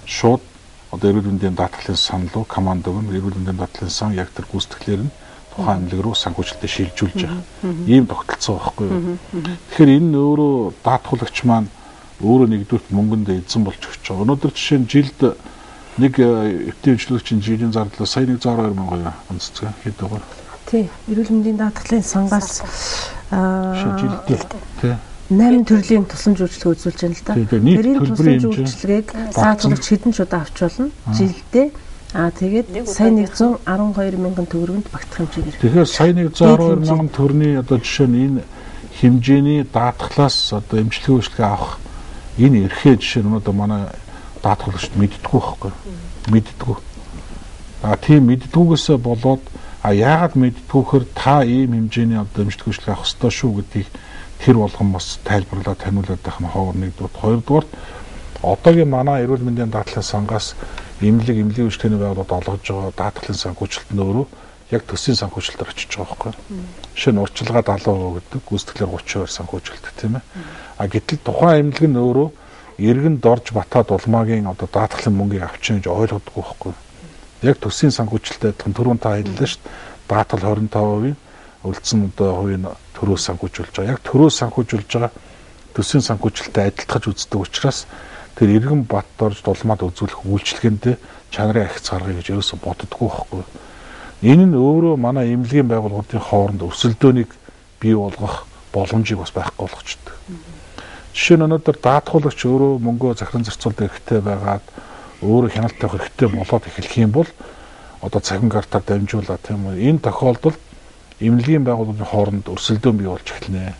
шууд одоо эрүүл мэндийн даатгалын сан руу команд өгнө. Эрүүл мэндийн даатгалын сан яг тэр гүйцэтгэлээр нь тухайн эмнэлэг рүү санхүүжилтээ шилжүүлж байгаа. Ийм тогтолцоо байхгүй юу? Тэгэхээр энэ өөрөө даатгуулагч маань өөрөө нэгдүгürt мөнгөнд эзэн болж өгч байгаа. Өнөөдөр жишээ нь жилд нэг эвтийн үйлчлэгчийн жилийн зардлаа сая 112 мянган онцгой хэд байгаа. Тий, эрүүл мэндийн даатгалын сангаас жилдээ тий 8 төрлийн тусламж үйлчилгээ үзүүлж байна л да. Тэр энэ тусламж үйлчилгээг даатгалагч хэдэн ч удаа авч болно жилдээ. Тэгээд сая 112 мянган төгрөгөнд багтах хэмжээгээр. Тэгэхээр сая 112 мянган төгрөгийн одоо жишээ нь энэ хэмжээний даатгалаас одоо эмчилгээ үйлчилгээ авах энэ эрхээ жишээ нь өнөөдөр манай даатгалагчд мэддэггүй байхгүй. Мэддэггүй. Тийм мэддэггүйгээсээ болоод яагаад мэддэггүйхээр та ийм хэмжээний одоо эмчилгээ үйлчилгээ авах ёстой шүү гэдгийг тэр болгон бас тайлбарлаад таниулаад байх нь ховор нэгдүгээр. Хоёрдугаар одоогийн манай эрүүл мэндийн даатгалын сангаас эмнэлэг эмнэлгийн үйлчилгээний байгууллагад олгож байгаа даатгалын санхүүжилт нь өөрөө яг төсвийн санхүүжилтээр очиж байгаа байхгүй. Жишээ нь урьдчилгаа 70% гэдэг гүйцэтгэлээр 30% санхүүжилт тийм ээ. Гэтэл тухайн эмнэлэг нь өөрөө иргэн дорж батаад улмаагийн одоо даатгалын мөнгийг авчин гэж ойлгодоггүй байхгүй. Яг төсвийн санхүүжилттэй адилхан түрүүн та хэллээ шүү дээ. Даатгал 25%, үлдсэн одоо хувийн төрөөс санхүүжүүлж байгаа. Яг төрөөс санхүүжүүлж байгаа төсвийн санхүүжилттэй адилтгаж үздэг учраас тэр иргэн бат дорж дулмаад үзүүлэх үйлчилгээндээ чанарын ахиц гаргая гэж ерөөсө боддоггүй байхгүй. Энэ нь өөрөө манай эмнэлгийн байгууллагуудын хооронд өрсөлдөөнийг бий болгох боломжийг бас байхгүй болгочдөг. Жишээ нь өнөөдөр даатгуулагч өөрөө мөнгөө захиран зарцуулах хэрэгтэй байгаад өөрөө хяналт тавих хэрэгтэй болоод эхлэх юм бол одоо цахим картаар дамжуулаад тийм үү. Энэ тохиолдолд эмнэлгийн байгууллагын хооронд өрсөлдөөн бий болж эхэлнэ.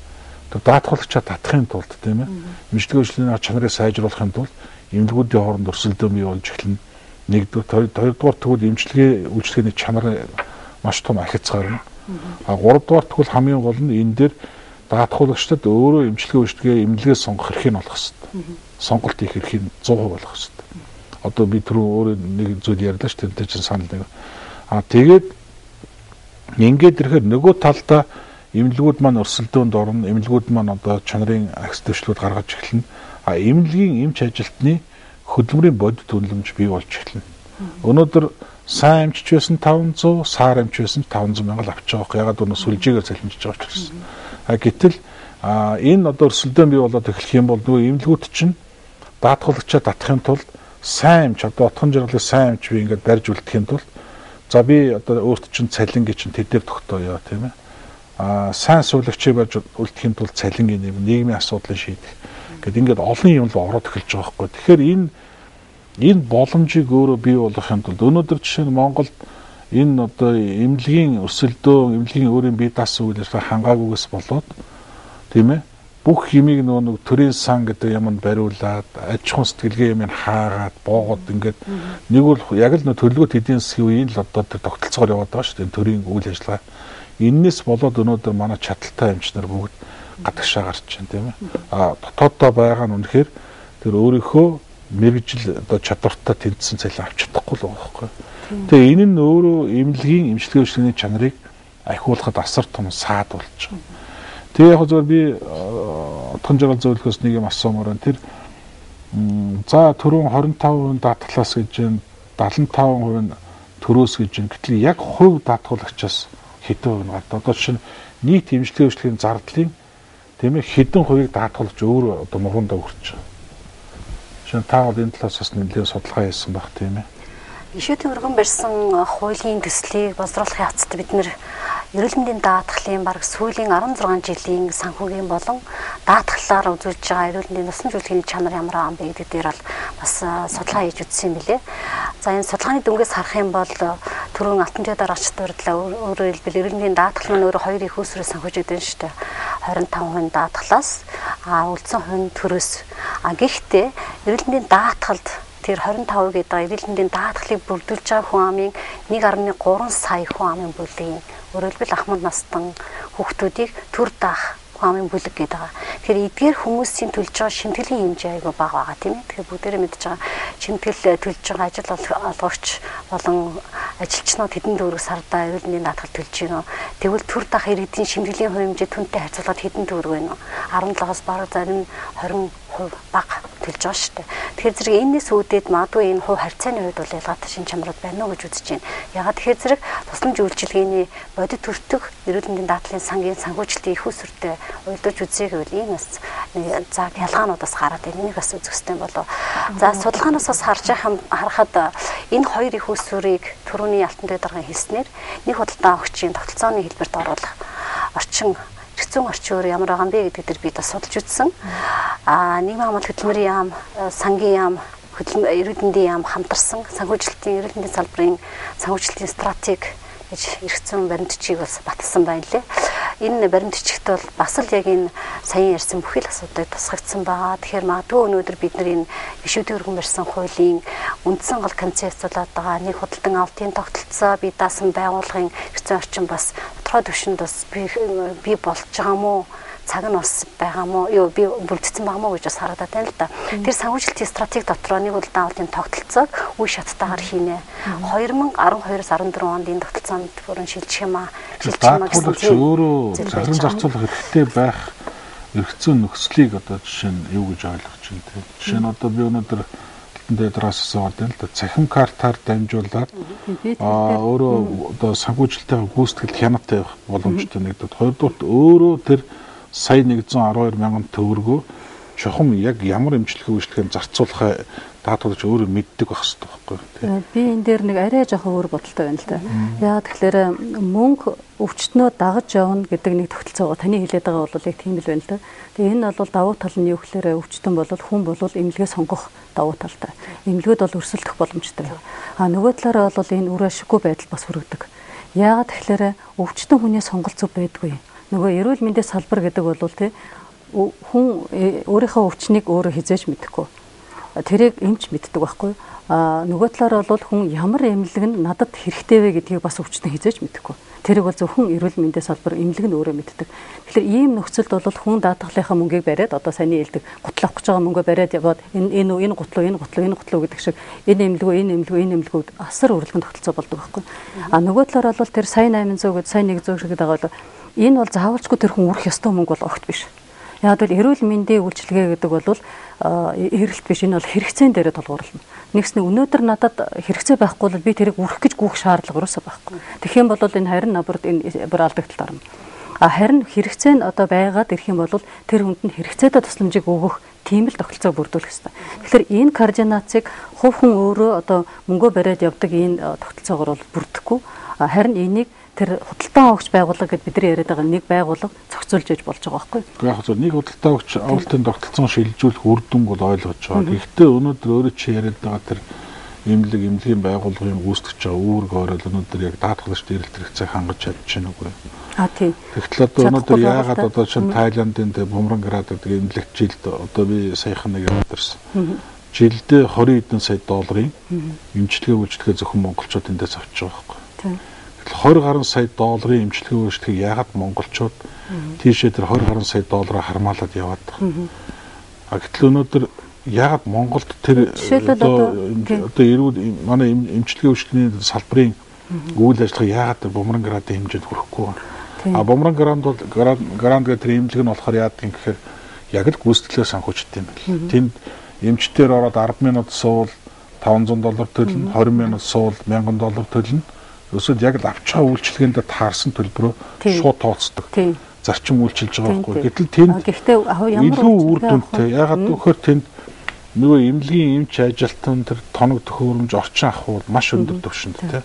Тэр даатгуулагчаа татахын тулд тийм ээ. Эмчилгээ үйлчилгээний чанарыг сайжруулахын тулд эмнэлгүүдийн хооронд өрсөлдөөн бий болж эхэлнэ. Нэгдүгээр, хоёрдугаар тэгвэл эмчилгээ үйлчилгээний чанар маш том ахиц гарна. Гуравдугаар тэгвэл хамгийн гол нь энэ дээр даатгуулагчдад өөрөө эмчилгээ үйлчилгээ эмнэлгээс сонгох эрхийг олох хэрэгтэй. Сонголт хийх эрхийг 100% олох хэрэгтэй. Одоо би түрүү өөрөө нэг зүйл ярьлаа шүү дээ. Тэрнтэй чинь санал нэг. Тэгээд ингээд ирэхээр нөгөө талдаа эмнэлгүүд маань өрсөлдөөнд орно. Эмнэлгүүд маань одоо чанарын ахиц дэвшлүүд гаргаж эхэлнэ. Эмнэлгийн эмч ажилтны хөдөлмөрийн бодит үнэлэмж бий болж эхэлнэ. Өнөөдөр сайн эмчч байсан 500, саар эмч байсан 500 мянга авч байгаа. Ягаад гэвэл сүлжээгээр цалинжиж байгаа учраас. Гэтэл энэ одоо өрсөлдөөн бий болоод эхлэх юм бол нөгөө эмнэлгүүд чинь даатгуулагчаа татахын тулд сайн эмч одоо отхон жаргалыг сайн эмч би ингээд барьж үлдэхин тулд за би одоо өөрт чинь цалингийн чинь тэдээр тогтооё тийм ээ. Сайн суулагчийг барьж үлдэхин тулд цалингийн нийгмийн асуудлыг шийдэх гэд ингээд олон юм л ороод эхэлж байгаа байхгүй. Тэгэхээр энэ боломжийг өөрөө бий болгохын тулд өнөөдөр жишээ нь Монголд энэ одоо эмнэлгийн өрсөлдөөн, эмнэлгийн өөрийн бие даасан үйл ажиллагаа хангаагүйгээс болоод тийм ээ бүх юмыг нөгөө нэг төрийн сан гэдэг юмд бариулаад аж ахуйн сэтгэлгээ юмыг хаагаад боогод ингээд нэг бол яг л нөө төлөвлөгөөт эдийн засгийн үеийн л одоо тэр тогтолцоогоор яваад байгаа шүү дээ төрийн үйл ажиллагаа. Эннээс болоод өнөөдөр манай чадaltaй эмч нар бүгд гадагшаа гарч байна тийм ээ. Дотооддоо байгаа нь үнэхээр тэр өөрийнхөө мэргэжил одоо чадвартай тэнцсэн цалин авч чадахгүй л байгаа байхгүй. Тэгээ энэ нь өөрөө эмнэлгийн эмчилгээ үйлчилгээний чанарыг ахиулахад асар том саад болж байгаа. Тэгээ яг зөв би отхон жаргал зөвлөхөөс нэг юм асуумаар байна. Тэр за түрүүн 25% даатгалаас гэж байна, 75% нь төрөөс гэж байна. Гэтэл яг хувь даатгуулагчаас хэдэн хувь нь гардаг? Одоо жишээ нь нийт эмчилгээ үйлчилгээний зардлын тийм ээ хэдэн хувийг даатгуулагч өөр одоо муруундаа хүрч байгаа. Жишээ нь та бол энэ талаас бас нэлээд судалгаа хийсэн байх тийм ээ. Гишүүдийн өргөн барьсан хуулийн төслийг боловсруулах явцад бид нэр эрүүл мэндийн даатгалын бараг сүүлийн 16 жилийн санхүүгийн болон даатгалаар үзүүлж байгаа эрүүл мэндийн тусламж үйлчилгээний чанар ямар байгаа юм бэ гэдэг дээр бол бас судалгаа хийж үзсэн юм билээ. За энэ судалгааны дүнгээс харах юм бол түрүүн алтан төд дараагч дурдлаа. Өөрөөр хэлбэл эрүүл мэндийн даатгал маань өөрөө хоёр их усрээ санхүүжээд байна шүү дээ. 25% даатгалаас үлдсэн хувь нь төрөөс. Гэхдээ эрүүл мэндийн даатгалд тэр 25 гэдэг эрүүл мэндийн даатгалыг бүрдүүлж байгаа хүн амын 1.3 сая хүн амын бүлгийн өөрөөр хэлбэл ахмад настан хүүхдүүдийг төр даах хүн амын бүлэг гэдэг байгаа. Тэгэхээр эдгээр хүмүүсийн төлж байгаа шимтгэлийн хэмжээ айгүй бага байгаа тийм ээ. Тэгэхээр бүгдээрээ мэдж байгаа шимтгэл төлж байгаа ажил олгогч болон ажилчнууд хэдэн төгрөг сардаа эрүүл мэндийн даатгал төлж гинөө. Тэгвэл төр даах иргэдийн шимтгэлийн хэмжээ түнтэй харьцуулахад хэдэн төгрөг вэ? 17-оос бараг зарим 20% бага төлж байгаа шүү дээ. Тэгэхээр зэрэг энэс үүдээд магадгүй энэ хувь харьцааны хувьд бол ялгаатай шин чанарууд байна уу гэж үзэж байна. Ягаад тэгэхээр зэрэг тусламж үйлчилгээний бодит өртөг эрүүл мэндийн даатгалын сангийн санхүүжилтийн их усүртэй уялдуулж үзье гэвэл ийм бас нэг за ялгаанууд бас гараад байна. Энийг бас үзэх хэрэгтэй болов. За судалгаанаас бас харахад энэ хоёр их усүрийг түрүүний алтан дэд даргын хэлснээр нэг худалдан авахчийн тогтолцооны хэлбэрт оруулах орчин зүүн орчин өөр ямар байгаа юм бэ гэдэг дээр би бас судалж үзсэн. Нийгмийн хамгаалалт хөдөлмөрийн яам, сангийн яам, эрүүл мэндийн яам хамтарсан санхүүжилтийн эрүүл мэндийн салбарын санхүүжилтийн стратеги гэж эрх зүйн баримтчийг бас баталсан байна лээ. Энэ баримтчигт бол бас л яг энэ саяхан ярьсан бүхэл асуудлыг тусгагдсан байгаа. Тэгэхээр магадгүй өнөөдөр бид нар энэ гишүүдийн өргөн барьсан хуулийн үндсэн гол концепц болоод байгаа нэг худалдан авалтын тогтолцоо, бие даасан байгууллагын эрх зүйн орчин бас тодорхой түвшинд бас бий болж байгаа мó? Цаг нь бас байгаа мó? Би бүрдсэн байгаа мó гэж бас харагдаад байна л да. Тэр санхүүжилтийн стратеги дотроо нэг худалдан авалтын тогтолцоог үе шаттайгаар хийнэ. 2012-оос 14 онд энэ тогтолцоонд бүрэн шилжих юм аа. Шилжих юм аа гэсэн өөрөө зарим зарцуулах хэрэгтэй байх эрх зүйн нөхцөлийг одоо жишээ нь юу гэж ойлгож байна те. Жишээ нь одоо би өнөөдөр алтан дэдраас асуугаад байна л да. Цахим картаар дамжуулаад өөрөө одоо санхүүжилтийн гүйцэтгэлд хяналттай явах боломжтой нэгдүгээр. Хоёрдугаарт өөрөө тэр сая 112 мянган төгрөгөө чухам яг ямар эмчилгээ үйлчилгээнд зарцуулахаа даатгуулагч өөрөө мэддэг байх хэрэгтэй байхгүй тийм. Би энэ дээр нэг арай жоохон өөр бодолтой байна л да. Яагаад тэгэхээр мөнгө өвчтнөө дагаж явна гэдэг нэг тогтолцоогоо таны хэлээд байгаа бол яг тийм л байна л да. Тэгээ энэ бол давуу тал нь юу гэхээр өвчтөн бол хүн бол эмнэлгээ сонгох давуу талтай. Эмнэлгүүд бол өрсөлдөх боломжтой. А нөгөө талаараа бол энэ үр ашиггүй байдал бас хүргэдэг. Яагаад тэгэхээр өвчтөн хүний сонголт зөв байдгүй. Нөгөө эрүүл мэндийн салбар гэдэг бол тий хүн өөрийнхөө өвчнийг өөрөө хизээж мэдэхгүй. Тэрийг эмч мэддэг байхгүй. Нөгөө талаараа бол хүн ямар эмнэлэг нь надад хэрэгтэй вэ гэдгийг бас өвчтөн хизээж мэдэхгүй. Тэрийг бол зөвхөн эрүүл мэндийн салбар эмнэлэг нь өөрөө мэддэг. Тэгэхээр ийм нөхцөлд бол хүн даатгалынхаа мөнгийг бариад одоо саяны хэлдэг гутал авах гэж байгаа мөнгөө бариад яваад энэ энэ гутлуу энэ гутлуу энэ гутлуу гэдэг шиг энэ эмнэлгүү энэ эмнэлгүү энэ эмнэлгүү асар урилган тогтолцоо болдог байхгүй. Нөгөө талаараа бол тэр сая 800 гээд сая 100 шиг гэдэг байгаа бол энэ бол заавалчгүй тэр хүн үрэх ёстой мөнгө бол огт биш. Яг бол эрүүл мэндийн үйлчилгээ гэдэг бол эрэлт биш, энэ бол хэрэгцээн дээрээ тулгуурлана. Нэгснээ өнөөдөр надад хэрэгцээ байхгүй бол би тэрийг үрэх гэж гүйх шаардлага юусоо байхгүй. Тэгэх юм бол энэ харин набрд энэ бүр алдагдлалд орно. Харин хэрэгцээ нь одоо байгаад ирэх юм бол тэр хүнд нь хэрэгцээтэй тусламжийг өгөх тийм л тогтолцоог бүрдүүлэх ёстой. Тэгэхээр энэ координацийг хувь хүн өөрөө одоо мөнгөө бариад явдаг энэ тогтолцоогоор бол бүрдэхгүй. Харин энийг тэр худалдан авагч байгууллага гэд бидний яриад байгаа нэг байгууллага зохицуулж яж болж байгаа байхгүй. Яг зөв нэг худалдан авагч авалтын тогтолцоон шилжүүлэх үр дүнг бол ойлгож байгаа. Гэхдээ өнөөдөр өөрөө чи яриад байгаа тэр эмнэлэг эмнэлгийн байгууллагын гүйцэтгэж байгаа үүрэг орол өнөөдөр яг даатгалагч дэрэлт хэрэгцээг хангаж чадж байна үгүй. Тийм. Тэгтэл одоо өнөөдөр яагаад одоо чинь Тайландын тэ Бумранград гэдэг эмнэлэгт жилд одоо би саяхан нэг яваад ирсэн. Жилдээ 20 хэдэн сая долларын эмчилгээ үйлчилгээ зөвхөн монголчууд эндээс авч байгаа байхгүй. Тийм. 20 гаруй сая долларын эмчилгээ үйлчилгээг яагаад монголчууд тийшээ тэр 20 гаруй сая доллараар хармаалаад яваад байгаа. Гэтэл өнөөдөр яагаад Монголд тэр одоо эрүүл манай эмчилгээ үйлчилгээний салбарын үйл ажиллагаа яагаад Бумранградын хэмжээнд хүрэхгүй байна. А бумеранг грант бол грант гэх тэр эмнэлэг нь болохоор яадаг юм гэхээр яг л гүйцэтгэлээр санхүүждэг юм байна. Тэнд эмчтэр ороод 10 минут суувал $500 төлнө, 20 минут суувал $1000 төлнө. Эсвэл яг л авч байгаа үйлчилгээнд таарсан төлбөрөө шууд тооцдог. Зарчим үйлчилж байгаа байхгүй. Гэтэл тэнд илүү үр дүнтэй. Яагаад гэвэл тэнд нөгөө эмнэлгийн эмч ажилтан тэр тоног төхөөрөмж орчин авах бол маш өндөр түвшинд тий.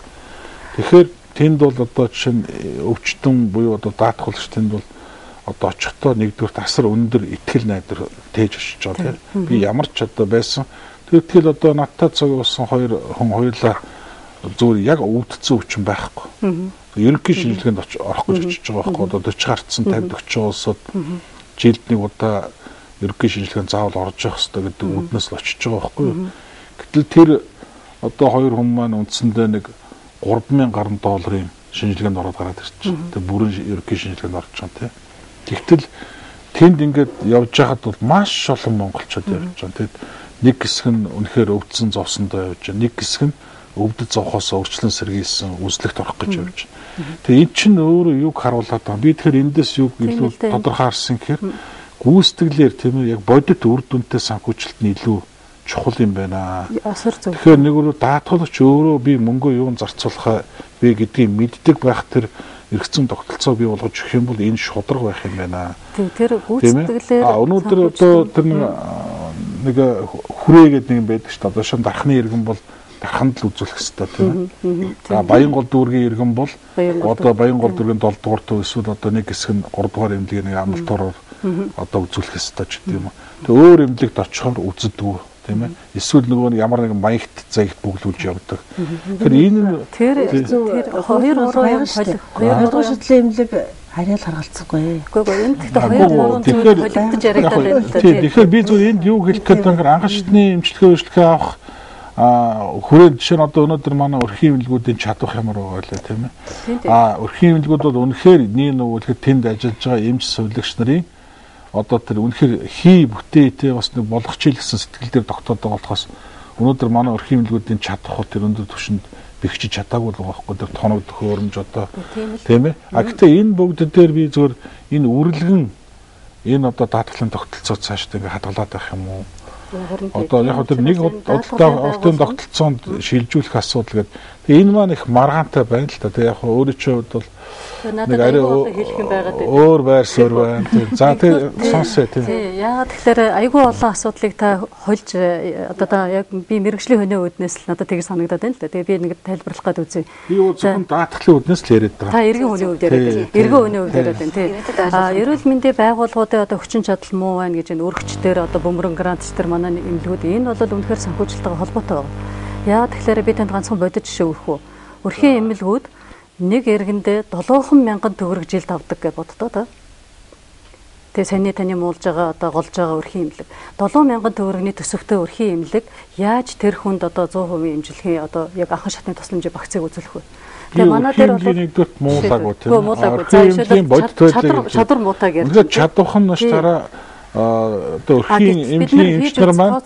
Тэгэхээр тэнд бол одоо жишээ нь өвчтөн буюу одоо даатгуулагч тэнд бол одоо очихдоо нэгдүгürt асар өндөр итгэл найдвар тээж очиж байгаа тий. Би ямар ч одоо байсан. Тэгтэл одоо надтай цаг уусан хоёр хүн хоёулаа зүгээр яг өвдсөн өвчин байхгүй. Ерөнхий шинжилгээнд орох гэж очиж байгаа байхгүй. Одоо 40 гарцсан 50 40 улсад жилд нэг удаа ерөнхий шинжилгээнд заавал орж явах хэрэгтэй гэдэг үүднээс л очиж байгаа байхгүй юу. Гэтэл тэр одоо хоёр хүн маань үндсэндээ нэг 3000 гаруй долларын шинжилгээнд ороод гараад ирчих. Тэр бүрэн ерөнхий шинжилгээнд орж байгаа тийм. Тэгтэл тэнд ингээд явж байхад бол маш олон монголчууд явж байгаа. Тэгэд нэг хэсэг нь үнэхээр өвдсөн зовсондоо явж байгаа. Нэг хэсэг нь өвдөж зовхоос өөрчлөн сэргийлсэн үзлэгт орох гэж явж байна. Тэгээ эн чинь өөрөө юг харуулад байгаа. Би тэгэхээр эндээс юг илүү тодорхой харсан гэхээр гүйцэтгэлээр тийм ээ яг бодит үр дүнтэй санхүүжилт нь илүү чухал юм байна. Тэгэхээр нэг өөр даатгуулагч өөрөө би мөнгөө юун зарцуулах вэ гэдгийг мэддэг байх тэр эргэцэн тогтолцоо бий болгож өгөх юм бол энэ шударга байх юм байна. Тийм тэр гүйцэтгэлээр өнөөдөр одоо тэр нэг хүрээ гэдэг нэг юм байдаг шүү дээ. Одоо шин дархны иргэн бол дарханд л үзүүлэх хэрэгтэй тийм ээ. За Баянгол дүүргийн иргэн бол одоо Баянгол дүүргийн 7 дугаар төв эсвэл одоо нэг хэсэг нь 3 дугаар эмнэлгийн нэг амралтураар одоо үзүүлэх хэрэгтэй ч гэдэг юм уу. Тэгээ өөр эмнэлэгт очихоор үздэггүй тийм ээ. Эсвэл нөгөө ямар нэгэн маягт заягт бүглүүлж явдаг. Тэгэхээр энэ тэр 2 3 юм хоёр шийдлийн эмнэлэг харьяал харгалцахгүй. Үгүй энд гэхдээ 2 3 зүйл холигдож яригдаад байна л да. Тэгэхээр би зүгээр энд юу хэлэх гээд байгаа анхан шатны эмчилгээ үйлчилгээ авах хүрээ жишээ нь одоо өнөөдөр манай өрхийн эмнэлгүүдийн чадвар ямар байгаа вэ тийм ээ. Өрхийн эмнэлгүүд бол үнэхээр нэг нөгөөлөхөд тэнд ажиллаж байгаа эмч сувилагч нарын одоо тэр үнэхээр хий бүтээ бас нэг болгоч ил гэсэн сэтгэл дээр тогтоод байгаа болохоос өнөөдөр манай өрхийн эмнэлгүүдийн чадвар тэр өндөр түвшинд бэхжиж чадаагүй л байгаа байхгүй тэр тоног төхөөрөмж одоо тийм ээ. Гэтэ энэ бүгд дээр би зөвхөн энэ үрлэгэн энэ одоо даатгалын тогтолцоо цаашдаа ингээ хадгалаад байх юм уу? Одоо яг тэр нэг удаа тогтолцоонд шилжүүлэх асуудал гэдэг. Тэгээ энэ маань их маргаантай байна л та. Тэгээ яг өөрийн чинь хувьд бол нэг арай хэлэх юм байгаад байна. Өөр байр суурь байна. За тэгээ сонсъё тийм. Яагаад тэгэхээр айгүй олон асуудлыг та хольж одоо та яг би мэргэжлийн хүний үүднээс л надад тийг санагдаад байна л да. Тэгээ би нэг тайлбарлах гээд үзье. Би зөвхөн даатгалын үүднээс л яриад байгаа. Та эргэн хүний хувьд яриад байна. Эргэн хүний хувьд яриад байна тий. Эрүүл мэндийн байгууллагуудын одоо хүчин чадал муу байна гэж энэ өргөчтөр одоо бөмбөрөн грантч төр манай эмнэлгүүд энэ бол үнэхээр санхүүжилттэйгээ холбоотой байна. Яагаад тэгэхээр би танд ганцхан бодит жишээ өгөх үү. Өрхийн эмнэлгүүд нэг эргэндээ 7,000 төгрөг жилд авдаг гэж боддоо та. Тэгээ саяны таны муулж байгаа одоо голж байгаа өрхийн эмнэлэг 7,000 төгрөгийн төсөвтэй өрхийн эмнэлэг яаж тэр хүнд одоо 100% эмчилгээ одоо яг анхан шатны тусламжийн багцыг үзүүлэх вэ? Тэгээ манай дээр бол нэгдүгürt муулаагүй тийм ээ. Өрхийн бодит байдлыг чадвар муутай гэж. Үнэхээр чадвах нь маш дараа одоо өрхийн эмнэлгийн эмч нар маань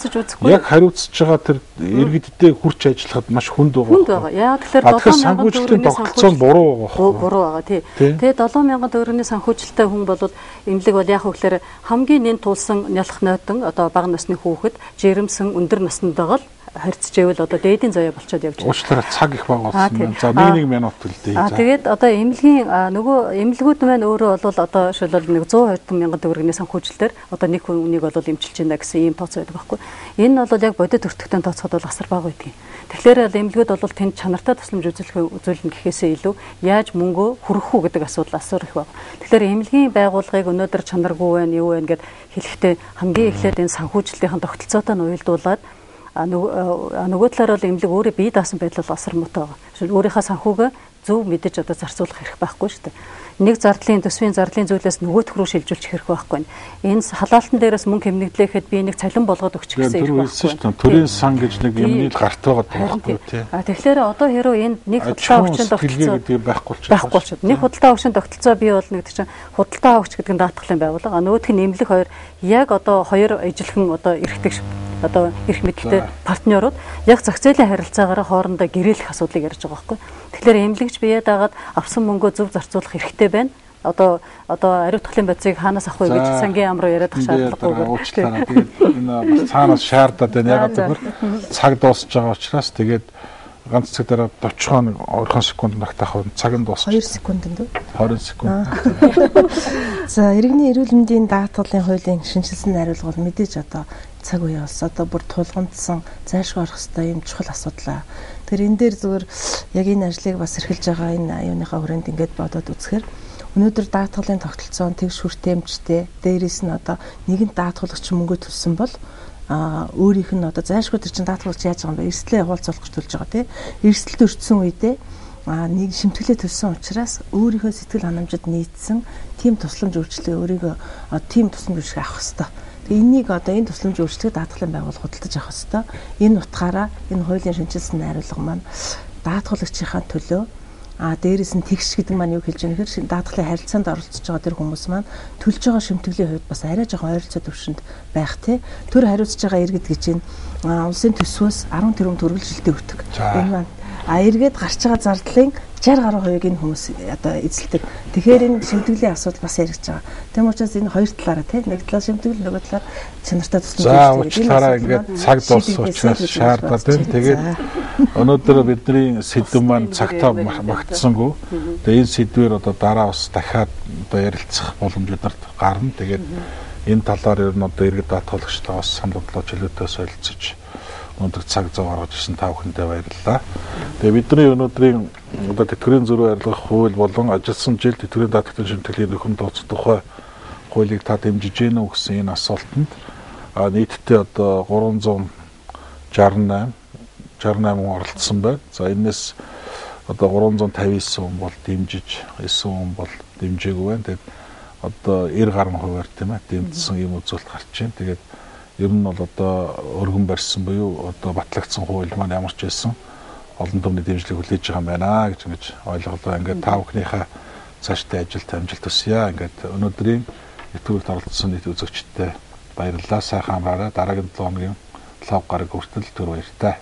яг хариуцж байгаа тэр иргэдтэй хүрч ажиллахад маш хүнд байгаа. Хүнд байгаа. Яагаад тэгэхээр 7,000 төгрөгийн тогтолцоо нь буруу байгаа. Буруу байгаа тий. Тэгээ 7,000 төгрөгийн санхүүжилттэй хүн бол эмнэлэг бол яах вэ гэхээр хамгийн нэн тулсан нялх нойтон одоо бага насны хүүхэд жирэмсэн өндөр насндаа л харьцжээвэл одоо дээдийн заяа болчоод явж байна. Уучлаарай цаг их бага болсон байна. За 1 минут үлдээ. Тэгээд одоо эмнэлгийн нөгөө эмнэлгүүд маань өөрөө бол одоо жишээлбэл нэг 120 мянган төгрөгийн санхүүжилтээр одоо нэг хүнийг бол эмчилж байна гэсэн ийм тооцоо байдаг байхгүй. Энэ нь бол яг бодит өртөгтэй тооцоход бол асар бага байдаг. Тэгэхээр бол эмнэлгүүд бол тэнд чанартай тусламж үзүүлнэ гэхээсээ илүү яаж мөнгөө хүргэх үү гэдэг асуудал асар их байна. Тэгэхээр эмнэлгийн байгууллагыг өнөөдөр чанаргүй байна, юу байна гэд хэлэхдээ хамгийн эхлээд энэ санхүүжилтийн тогтолцоотой нь уялдуулаад нөгөө талаар бол эмнэлэг өөрөө бие даасан байдал бол асар муутай байгаа. Өөрийнхөө санхүүгээ зөв мэдэж одоо зарцуулах хэрэг байхгүй шүү дээ. Нэг зардлын төсвийн зардлын зүйлээс нөгөөх рүү шилжүүлчих хэрэг байхгүй. Энэ халаалтан дээрээс мөнгө хэмнэгдлээхэд би нэг цалин болгоод өгчих гэсэн хэрэг байхгүй. Төрийн сан гэж нэг юмны л гарт байгаа байхгүй тий. Тэгэхээр одоо хэрвээ энд нэг худалдаа өгчин тогтолцоо гэдэг байхгүй болчиход. Нэг худалдаа өгчин тогтолцоо бий болно гэдэг чинь худалдаа өгч гэдэг нь даатгалын байгууллага. Нөгөөх нь эмнэлэг хоёр яг одоо хоёр ижилхэн одоо эрхдэг одоо эрх мэдэлтэй партнерууд яг зах зээлийн харилцаагаараа хоорондоо гэрээлэх асуудлыг ярьж байгаа байхгүй. Тэгэхээр эмнэлэгч бие дагаад авсан мөнгөө зөв зарцуулах хэрэгтэй байна. Одоо ариутгалын бодисыг хаанаас авах вэ гэж сангийн яам руу яриад ах шаардлагагүйгээр. Уучлаарай. Тэгээд энэ бас цаанаас шаардаад байна. Ягаад гэвэл цаг дуусж байгаа учраас тэгээд ганц цаг дараа 30 20 секунд нагтаах цаг нь дуусчих. 2 секундэнд үү? 20 секунд. За, иргэний эрүүл мэндийн даатгалын хуулийн шинэчилсэн найруулга бол мэдээж одоо цаг үе болсон. Одоо бүр тулгамдсан зайлшгүй орох ёстой юм чухал асуудал. Тэр энэ дээр зүгээр яг энэ ажлыг бас эрхэлж байгаа энэ юуныхаа хүрээнд ингээд бодоод үзэхээр өнөөдөр даатгалын тогтолцоо тэгш хүртээмжтэй, дээрээс нь одоо нэгэнт даатгалагч мөнгө төлсөн бол өөрийнх нь одоо зайлшгүй тэр чинь даатгалагч яаж байгаа юм бэ? Эрсдлээ хуваалцуулах гэж төлж байгаа тий. Эрсдэлд өртсөн үедээ нэг шимтгэлээ төлсөн учраас өөрийнхөө сэтгэл ханамжид нийцсэн тийм тусламж үйлчилгээ өөрийгөө тийм тусламж үйлчилгээ авах ёстой. Тэгээ энийг одоо энэ тусламж үйлчилгээ даатгалын байгууллага худалдаж авах ёстой. Энэ утгаараа энэ хуулийн шинэчилсэн найруулга маань даатгалагчийнхаа төлөө дээрээс нь тэгш гэдэг маань юу хэлж байгаа нөхөр даатгалын харилцаанд оролцож байгаа тэр хүмүүс маань төлж байгаа шимтгэлийн хувьд бас арай жоохон ойролцоо түвшинд байх тий. Төр хариуцж байгаа иргэд гэж энэ улсын төсвөөс 10 тэрбум төгрөг жилдээ өгдөг. Энэ маань эргээд гарч байгаа зардлын 60 гаруй хувийг энэ хүмүүс одоо эзэлдэг. Тэгэхээр энэ шимтгэлийн асуудал бас яригдж байгаа. Тийм учраас энэ хоёр талаараа тий, нэг талаар шимтгэл, нөгөө талаар чанартай тусламж өгдөг. Уучлаарай, ингээд цаг дууссан учраас шаардаад байна. Тэгээд өнөөдөр бидний сэдэв маань цагтаа магтсангүй. Тэгээд энэ сэдвээр одоо дараа бас дахиад одоо ярилцах боломж биднэрт гарна. Тэгээд энэ талаар ер нь одоо иргэд даатгалагчтай бас санал бодлоо чөлөөтэй солилцож өнөөдөр цаг зав гаргаж ирсэн та бүхэндээ баярлалаа. Тэгээ бидний өнөөдрийн одоо тэтгэврийн зөрүү арилгах хууль болон ажилласан жил тэтгэврийн даатгалын шимтгэлийн нөхөн дууцах тухай хуулийг та дэмжиж гэнэ үү гэсэн энэ асуултанд нийтдээ одоо 368 68 хүн оролцсон байна. За энэс одоо 359 хүн бол дэмжиж, 9 хүн бол дэмжээгүй байна. Тэгээд одоо 90 гаруй хувиар тийм дэмжсэн ийм үзүүлэлт гарч байна. Тэгээд ер нь бол одоо өргөн барьсан буюу одоо батлагдсан хууль маань ямар ч байсан олон түмний дэмжлэг хүлээж байгаа юм байна гэж ингэж ойлголоо. Ингээд та бүхнийхээ цаашдын ажилд амжилт хүсье. Ингээд өнөөдрийн нэвтрүүлэгт оролцсон нийт үзэгчдэд баярлалаа. Сайхан амраарай. Дараагийн 7 хоногийн 7 гараг хүртэл түр баяртай.